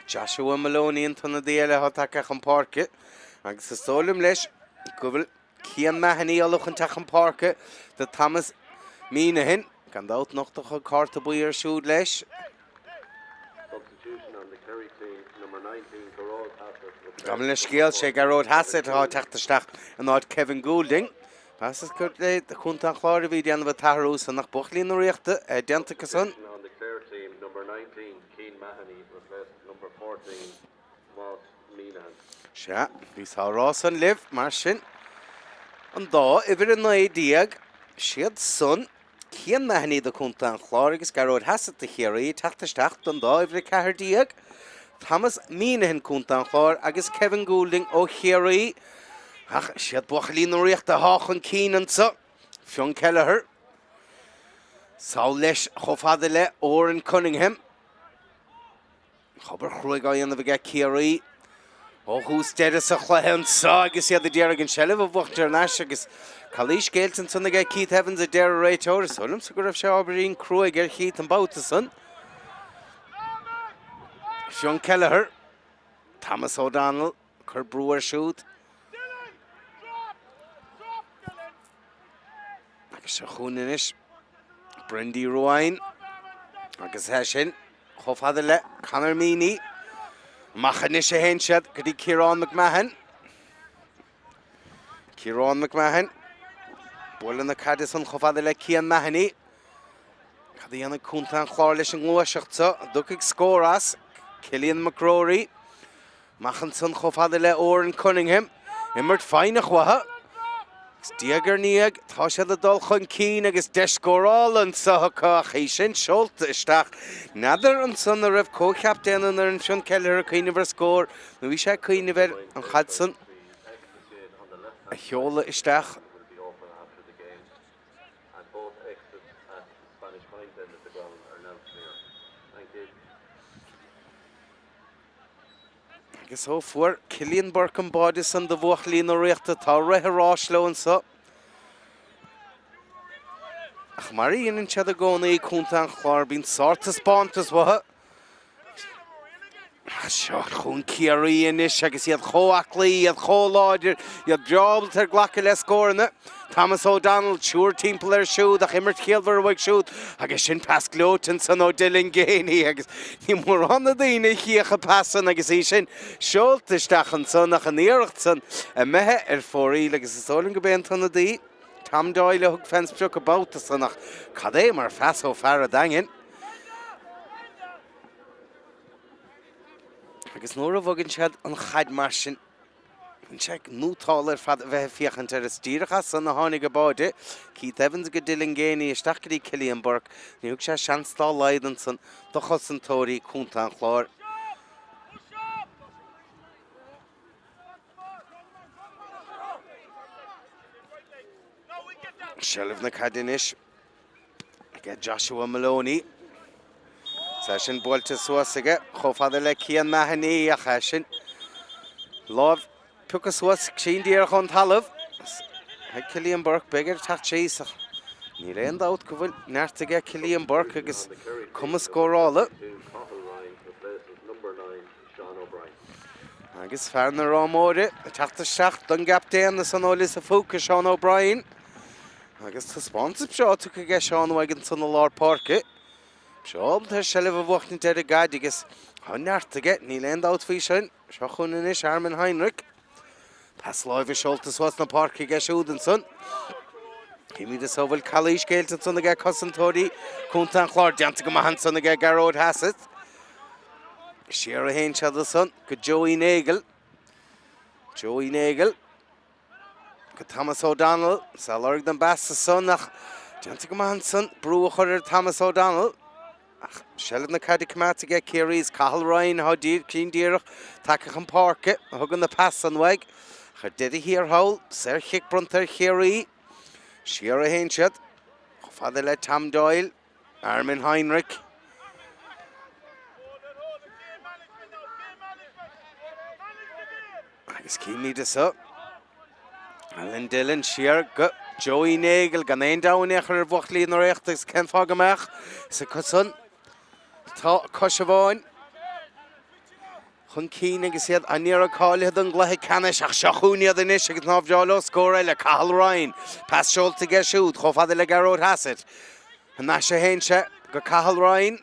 Joshua Maloney an t-ionadaí eile atá tagtha chun páirce agus is dóigh liom leis go bhfuil Cian Mahony ullamh chun teacht chun páirce do Thomas Meenaghan. Gan dabht nochtadh an cárta buí air siúd leis. Gabh mo leithscéal, sé Gearóid Hassett atá ag teacht isteach in áit Kevin Goulding. Mheasas gur le Contae an Chláir a bhí ag déanamh an t-athrú san ach buachaillí na Ríochta déanta acu san. Sea, bhíos á rá san libh, mar sin, an dá uimhir 19, siad san. Cian Mahony do Chontae an Chláir agus Gearóid Hassett do Chiarraí ag teacht isteach don dá uimhir 14, Thomas Meenaghan, Contae an Chláir, agus Kevin Goulding ó Chiarraí. Ach is iad buachaillí na Ríochta atá chun cinn anseo. Fionn Kelleher sall leis chomh fada le Odhrán Cunningham. Obair chruaidh á dhéanamh aige Ciarraí ó thús deireadh sa chluiche anseo agus iad ag iarraidh an seilbh a bhuachaint thar n-ais agus calaois géillte ansan aige Keith Evans a deir an réiteoir. Is dóigh liomsa go raibh sé ábhairín cruaidh ar Keith an babhta san. Fionn Kelleher, Thomas O'Donnell. Cur brú air siúd. Agus seo chugainn anois Brendy Ruane. Agus é sin chomh fada le Conor Meaney. Amach anois a théann siad go dtí Ciarán McMahon. Ciarán McMahon. Bualadh na caide san chomh fada le Cian Mahony. Cad a dhéanfaidh Contae an Chláir leis an ngluaiseacht seo? An dtiocfaidh scór as? Cillian McGrory. Amach ansan chomh fada le Odhrán Cunningham. Imirt foighneach uathu. Agus diaidh ar ndiaidh tá siad ag dul chun cinn agus deis scórála anseo acu ach í sin seolta isteach. N'fheadar ansan an raibh comhcheap déanamh ar an Fionn Kelleher ag cuimhneamh ar scór nó bhí sé ag cuimhneamh ar an chaid san a sheoladh isteach. Agus ó fuair Cillian Burke an báide san do bhuachaillí na Ríochta, tá rith an ráis leo anso. Ach mar a dhéanann siad i gcónaí, Contae an Chláir, bíonn sártaispeántas uathu. Seo chugainn Ciarraí anois agus iad chomh aclaí, iad chomh láidir, iad breá ábalta ar glacadh le scóranna. Thomas O'Donnell, triúr timpeall air siúd ach imirt chiallmhar uaidh siúd agus sin pas gleoite ansan ó Dylan Geaney agus ní mórán na daoine a chífeadh an pas san agus í sin seolta isteach ansan ach an iarracht san imithe ar fóraoil agus is dóigh liom go b'é an t-ionadaí Tom Doyle a thug fén sprioc an babhta san ach cad é mar phas ó fear an Daingin. Agus nuair a bhogann siad an chaid mar sin. Bíonn sé nótálta ar fad a bheith ag féachaint air. Is díreach as san a tháinig an báide. Keith Evans go Dylan Geaney isteach go dtí Cillian Burke. Ní thug sé seans dá laghad ansan do chosantóirí Chontae an Chláir. Seilbh na caide anois aige Joshua Moloney. Is é sin buailte suas aige chomh fada le Cian Mahony ach é sin lámh pioctha suas cruinn díreach ón talamh. Ag Cillian Burke, beidh air teacht síos ach níl aon dabht go bhfuil neart aige Cillian Burke agus cumas scórála. Agus fear na Ráth Móire ag teacht isteach don gcaptaen ansan ó Lios a' Phúca, Seán O'Brien. Agus taispeántas breá tugtha aige Seán uaidh ansan i lár páirce. Breá ábalta seilbh a bhuachtaint ar an gcaid agus tá neart aige, níl aon dabht faoi sin. Seo chugainn anois Armin Heinrich. Pas láimhe seolta suas na páirce aige siúd ansan. Címid anso bhfuil calaois géillte ansan aige cosantóirí Contae an Chláir. Déanta go maith ansan aige Gearóid Hassett. Siar a théann siad ansan go Joey Nagle. Joey Nagle go Thomas O'Donnell. Is é ag lorg don bpas ansan ach déanta go maith ansan brú a chur ar Thomas O'Donnell. Ach seilbh na caide coimeádta aige Ciarraí is Cathal Ryan atá cruinn díreach tagtha chun páirce a thugann an pas san uaidh. Ach ar deireadh thiar thall, saorchic bronnta ar Chiarraí. Siar a théann siad chomh fada le Tom Doyle, Armin Heinrich. Agus címid anso. Alan Dillon siar go Joey Nagle gan aon dabht in aon chor ar bhuachaillí na Ríochta agus cén fáth go mbeadh? Is acusan atá cois amháin chun cinn agus iad á n-iarraidh cáilithe don gcluiche ceannais ach seo chugainn iad anois agus nár bhreá leo scór eile. Cathal Ryan, pas seolta aige siúd chomh fada le Gearóid Hassett. Thar n-ais a théann sé go Cathal Ryan.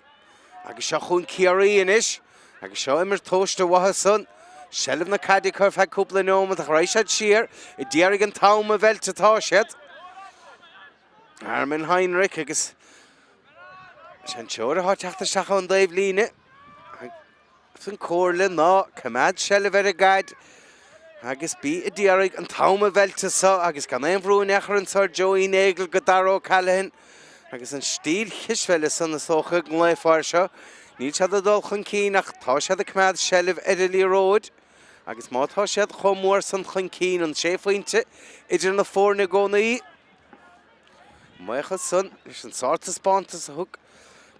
Agus seo chugainn Ciarraí anois, agus seo imirt tomhaiste uathu san. Seilbh na caide acu ar feadh cúpla neomat ach raghaidh siad siar a d'iarraidh an t-am a mheilt atá siad. Armin Heinrich agus an seoir atá ag teacht isteach ón dtaobh líne. Agus an comhairle ná coimeád seilbh ar an gcaid agus bí a d'iarraidh an t-am a mheilt anso agus gan aon bhrú in aon chor anso ar Joey Nagle go Dara O'Callaghan agus an stíl chispheile san is dócha go nglaofá air seo. Níl siad ag dul chun cinn ach tá siad ag coimeád seilbh ar an liathróid agus má tá siad chomh mór san chun cinn, an sé phointe idir na foirne i gcónaí. Buíochas san leis an sártaispeántas a thug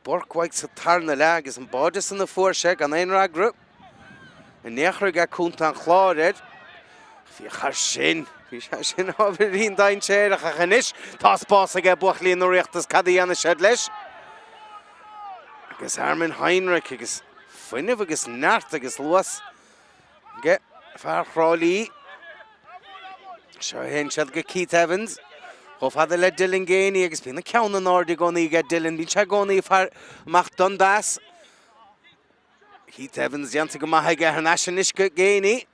Burke uaidh sa tarna leath agus an báide san a fuair sé gan aon fhreagra in aon chor aige Contae an Chláir air. Féach air sin! Bhí sé sin ábhairín dainséarach ach anois tá spás aige buachaillí na Ríochta is cad a dhéanfaidh siad leis? Agus Armin Heinrich agus fuinneamh agus neart agus luas Aige fear Thrá Lí. Seo a théann siad go Keith Evans. Chomh fada le Dylan Geaney agus bíonn an ceann in airde i gcónaí aige Dylan. Bíonn sé i gcónaí ag faire amach don bpas. Keith Evans déanta go maith aige thar n-ais anois go Geaney.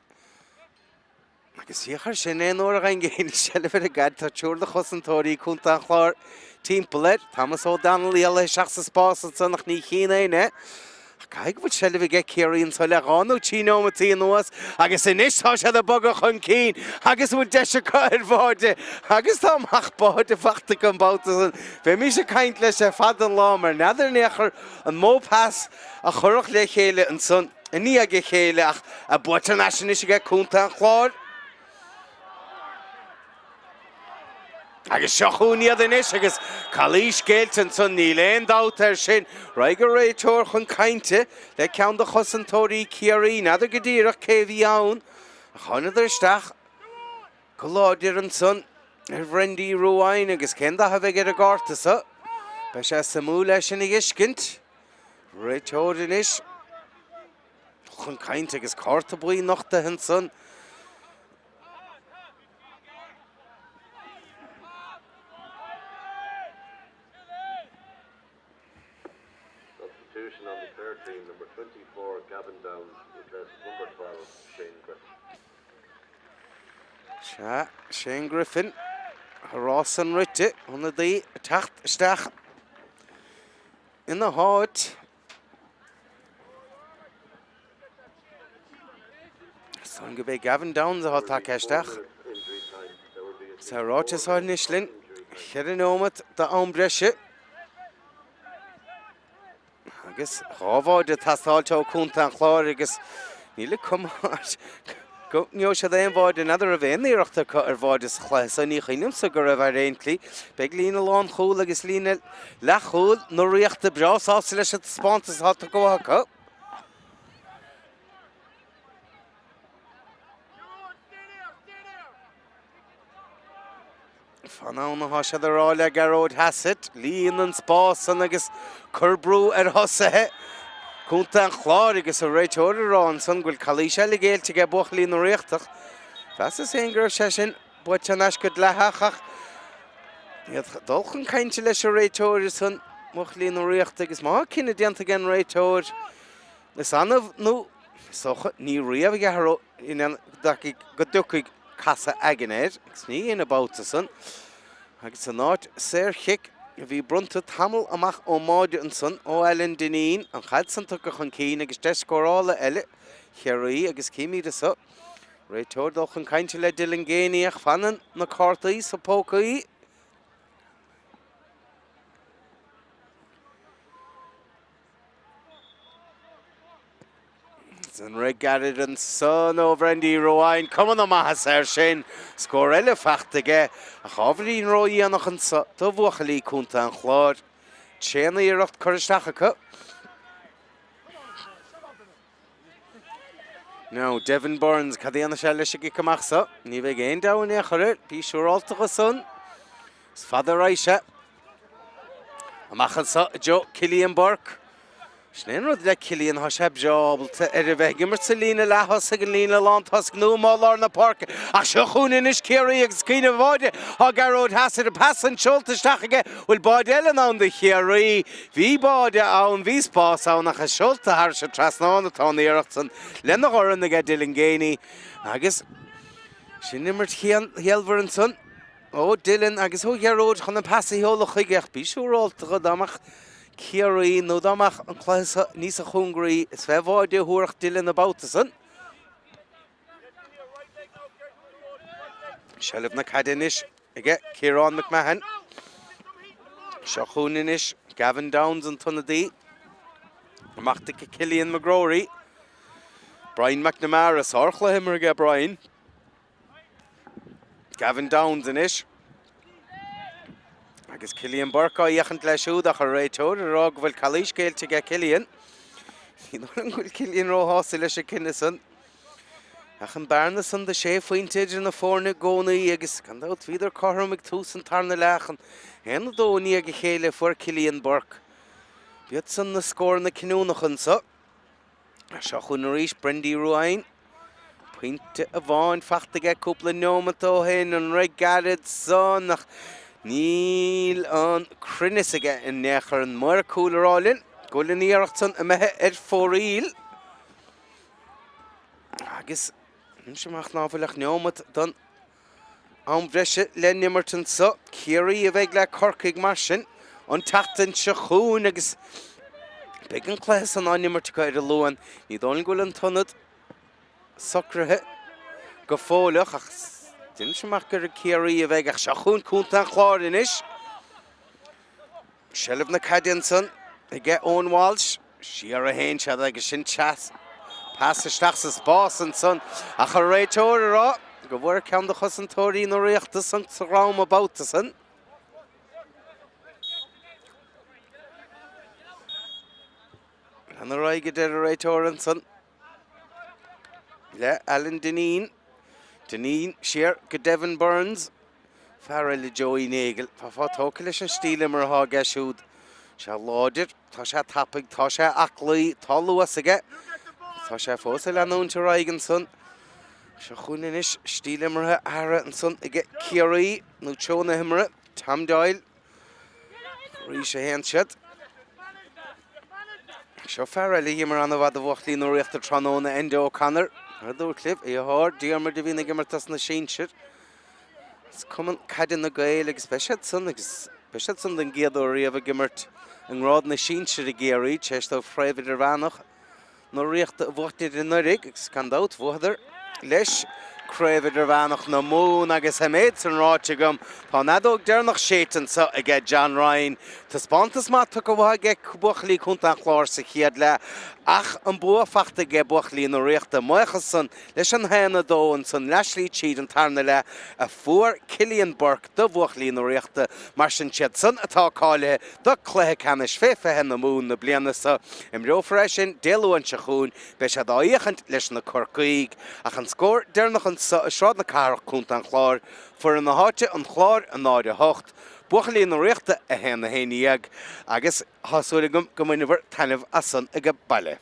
Agus féach air sin, aon uair a gheibheann Geaney seilbh ar an gcaid, tá triúr de chosantóirí Contae an Chláir timpeall air. Thomas O'Donnell éalaithe isteach sa spás ansan ach ní chíonn éinne é. Ach caithfidh go bhfuil seilbh aige Ciarraí anso le 2 nó 3 neomataí anuas agus anois tá siad ag bogadh chun cinn agus an bhfuil deis acu ar bháide agus dá mbeadh báide faighte acu an babhta san bheimis ag caint leis ar fad an lá mar n'fheadar in aon chor an mó pas a chuirfeadh le chéile ansan. i ndiaidh a chéile ach buaite thar n-ais anois aige Contae an Chláir. Agus seo chugainn iad anois agus calaois géillte ansan, níl aon dabht air sin. Raghaidh an réiteoir chun cainte le ceann de chosantóirí Chiarraí, n'fheadar go díreach cé a bhí ann ach thánadar isteach go láidir ansan ar Bhrendy Ruane agus cén dath a bheidh ar an gcárta so? Beidh sé suimiúil é sin a fheiscint. Réiteoir anois chun cainte agus cárta buí nochtaithe ansan. Substitution on the Clare team, number 24, Gavin Downes, replaces number 12, Shane Griffin. Sea, Shane Griffin, a rás an rite, ionadaí ag teacht isteach. Ina háit. San go b'é Gavin Downes atá tagtha isteach. Tá ráite anseo anois linn, cheithre neomat d'am breise. Agus 2 bháide ag teastáilt ó Chontae an Chláir agus níl an chuma go ngeobhaidh siad aon bháide, n'fheadar an raibh aon iarracht acu ar bháide sa chluiche so, ní chuimhnímse go raibh ar aon tslí. Beidh líne lánchúil agus líne leathchúil na Ríochta breá sásta leis an taispeántas atá tugtha acu. Fan ann atá siad a rá le Gearóid Hassett. Líon an spás san agus cuir brú ar thosaithe Chontae an Chláir agus an réiteoir a rá ansan go bhfuil calaois eile géillte aige buachaillí na Ríochta. Mheasas féin go raibh sé sin buaite thar n-ais go dleathach ach iad ag dul chun cainte leis an réiteoir ansan buachaillí na Ríochta agus má tá cinneadh déanta ag an réiteoir is annamh nó is dócha ní riamh a go dtiocfaidh casadh aigne air, agus ní dhein an babhta san, agus san áit saor-chic a bhí bronnta tamall amach ón mbáide ansan ó Alan Dineen, an chaid san tugtha chun cinn agus deis scórála eile Chiarraí agus címid anso réiteoir dul chun cainte le Dylan Geaney ach fanann na cártaí sa pócaí. An rith gairid ansan ó Bhrendy Ruane, cuma na maitheasa air sin. Scór eile faighte aige, ach ábhairín ródhéanach anso do bhuachaillí Contae an Chláir. Tréan-iarracht curtha isteach acu. Now, Devin Burns, cad a dhéanfaidh sé leis an gcic amach so? Ní bheidh aon deabhadh in aon chor air, bí siúrálta dhe san. Is fada a raghaidh sé. Amach anso i dtreo Cillian Burke. Sin é an rud le Cillian, tá sé breá ábalta ar a bheith ag imirt sa líne leath-thosaigh, an líne lán-tosaigh nó amuigh i lár na páirce. Ach seo chugainn anois Ciarraí agus cuimhneamh ar bháide. Tá Gearóid Hassett, an pas san seolta isteach aige. Bhfuil báide eile in ann do Chiarraí? Bhí báide ann, bhí spás ann ach is seolta thairis an trasnán atá an iarracht san lena dhorn aige Dylan Geaney. Agus sin imirt chiallmhar ansan. Ó Dylan agus ó Ghearóid chun an pas a sheoladh chuige ach bí siúrálta dhe dá mbeadh Ciarraí nó dá mbeadh an cluiche seo níosa chóngaraí is fé bháide a thabharfadh Dylan an babhta san. Seilbh na caide anois aige Ciarán McMahon. Seo chugainn anois Gavin Downes an t-ionadaí. Amach do Cillian McGrory. Brian McNamara, sárchluiche imeartha aige Brian. Gavin Downes anois. Agus Cillian Burke á fhéachaint leis siúd ach an réiteoir ag rá go bhfuil calaois géillte aige Cillian. Ní dóigh liom go bhfuil Cillian róshásta leis an cinneadh san. Ach an bearna san de sé phointe idir na foirne i gcónaí agus gan dabht bhíodar cothrom ag tús an tarna leath an 1-2 i ndiaidh a chéile a fuair Cillian Burke. B'iad san na scóranna cinniúnacha anso. Seo chugainn arís Brendy Ruane. Pointe amháin faighte aige cúpla neomat ó shin, an rith gairid san ach níl an cruinneas aige in aon chor. An maor cúil a rá linn go bhfuil an iarracht san imithe ar fóraoil. Agus anois amach ná fuil ach neomat don Am breise le n-imirt anso. Ciarraí a bheidh le Corcaigh mar sin an tseachtain seo chugainn agus beidh an cluiche san á n-imirt acu ar an Luan. Ní dóigh liom go bhfuil an t-ionad socraithe go fóilleach ach deinim amach gur ag Ciarraí a bheidh ach seo chugainn Contae an Chláir anois. Seilbh na caide ansan aige Eoin Walsh. Siar a théann siad agus sin pas isteach sa spás ansan ach an réiteoir ag rá go bhfuair ceann de chosantóirí na Ríochta sonc sa dhrom an babhta san. Lean ar aghaidh a deir an réiteoir ansan le Alan Dineen. Dineen siar go Devin Burns. Fear eile Joey Nagle. Bheifeá tógtha leis an stíl imeartha atá aige siúd. Sé láidir, tá sé tapaidh, tá sé aclaí, tá luas aige. Tá sé fós ag leanúint ar aghaidh ansan. Seo chugainn anois stíl imeartha athraithe ansan aige Ciarraí nó treo na himeartha. Tom Doyle. Arís a théann siad. Seo fear eile a d'imir an-mhaith do bhuachaillí na Ríochta tráthnóna, Enda O'Connor. Mar a dúirt libh, a dheartháir Diarmuid a bhíonn ag imirt dos na sinsir. Is Cumann Caide na Gaeil agus beidh siad san agus beidh siad san den gcéad uair riamh ag imirt i ngrád na sinsir i gCiarraí tar éis dóibh Craobh Idirmheánach na Ríochta a bhuachtaint anuraidh agus gan dabht bhuadar. leis Craobh Idirmheánach na Mumhan agus an méid san ráite agam, tá an fheadóg deireanach séidte anseo aige John Ryan. Taispeántas maith tugtha uathu aige buachaillí Chontae an Chláir sa chéad leath ach an bua fachta aige buachaillí na Ríochta. Maíochas san leis an 1-2 ansan leathshlí tríd an tarna leath a fuair Cillian Burke do bhuachaillí na Ríochta. Mar sin siad san atá cáilithe do cluiche ceannais fé 20 na Mumhan na bliana seo. Imreofar é sin Dé Luain seo chugainn. Beidh siad á fhéachaint leis na Corcaígh. Ach an scór deireanach anso i Sráid na Cathrach, Co. an Chláir, foireann na háite, An Clár, 0, 8, buachaillí na Ríochta, 1, 11, agus tá súil agam go mbainfear taitneamh as san age baile.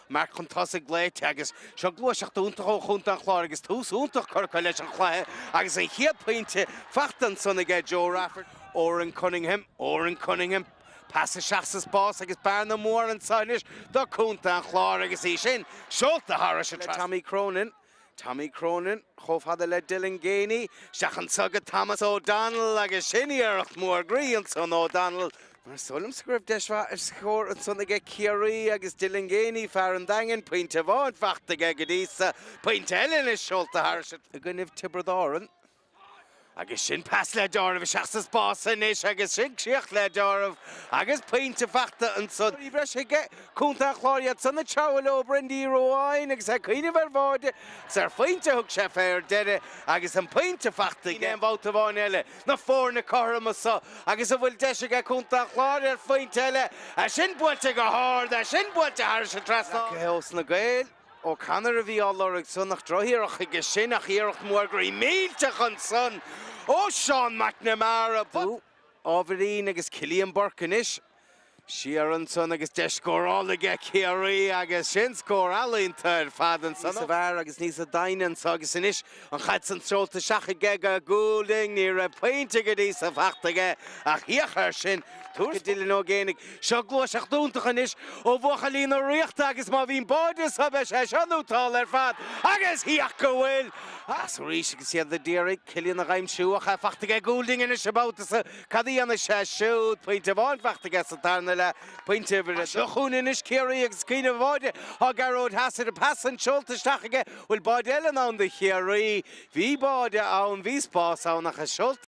Marc chun tosaigh glaoite agus seo gluaiseacht iontach ó chontae an Chláir agus tús iontach curtha leis an chluiche agus an chéad pointe fachta ansan aige Joe Rafferty. Odhrán Cunningham, Odhrán Cunningham, pas isteach sa spás agus bearna mór anseo anois do chontae an Chláir agus í sin seolta thairis an trasnán. Tommy Cronin, Tommy Cronin chomh fada le Dylan Geaney, isteach anseo go Thomas O'Donnell agus sin iarracht mhór groí ansan O'Donnell. Mar is dóigh liomsa go raibh deis mhaith ar scór ansan aige Ciarraí agus Dylan Geaney, fear an Daingin, pointe amháin fachta aige go dtí so, pointe eile anois seolta thairis i gcoinnibh Tiobraid Árann. Agus sin pas le deáramh isteach sa spás anois agus sin críoch le deáramh agus pointe fachta ansan. Bhí breis aige Contae an Chláir iad san ag treabhadh leo Brendy Ruane agus é ag cuimhneamh ar bháide agus ar phointe a thug sé fé ar deireadh agus an pointe fachta aige. Aon bhabhta amháin eile na foirne cothrom anso agus an bhfuil deis aige Contae an Chláir ar phointe eile? É sin buailte go hard, é sin buailte thairis an trasnán. Leacaithe ós na Gaeil. O'Connor a bhí á lorg san ach drochiarracht chuige sin ach iarracht mhór groí millteach ansan ó Seán McNamara. Ábhairín agus Cillian Burke anois siar ansan agus deis scórála aige Ciarraí agus sin scór ealaíonta ar fad ansan. Níosa bhfearr agus níosa doimhne anso agus anois an chaid san seolta isteach aige go Goulding. Ní raibh pointe go dtí so fachta aige ach féach air sin. Tabhair go Dylan Ó Géibheannaigh. Seo gluaiseacht iontach anois ó bhuachaillí na Ríochta agus má bhíonn báide anso beidh sé seo nótálta ar fad agus féach go bhfuil! As arís agus iad ag iarraidh Cillian a dh'aimsiú ach é fachta aige Goulding anois an babhta so. Cad a dhéanfaidh sé siúd? Pointe amháin fachta aige sa tarna leath, pointe uimhir a. Seo chugainn anois Ciarraí agus cuimhneamh ar bháide. Tá Gearóid Hassett an pas san seolta isteach aige. Bhfuil báide eile in ann do Chiarraí? Bhí báide ann, bhí spás ann ach é seolta.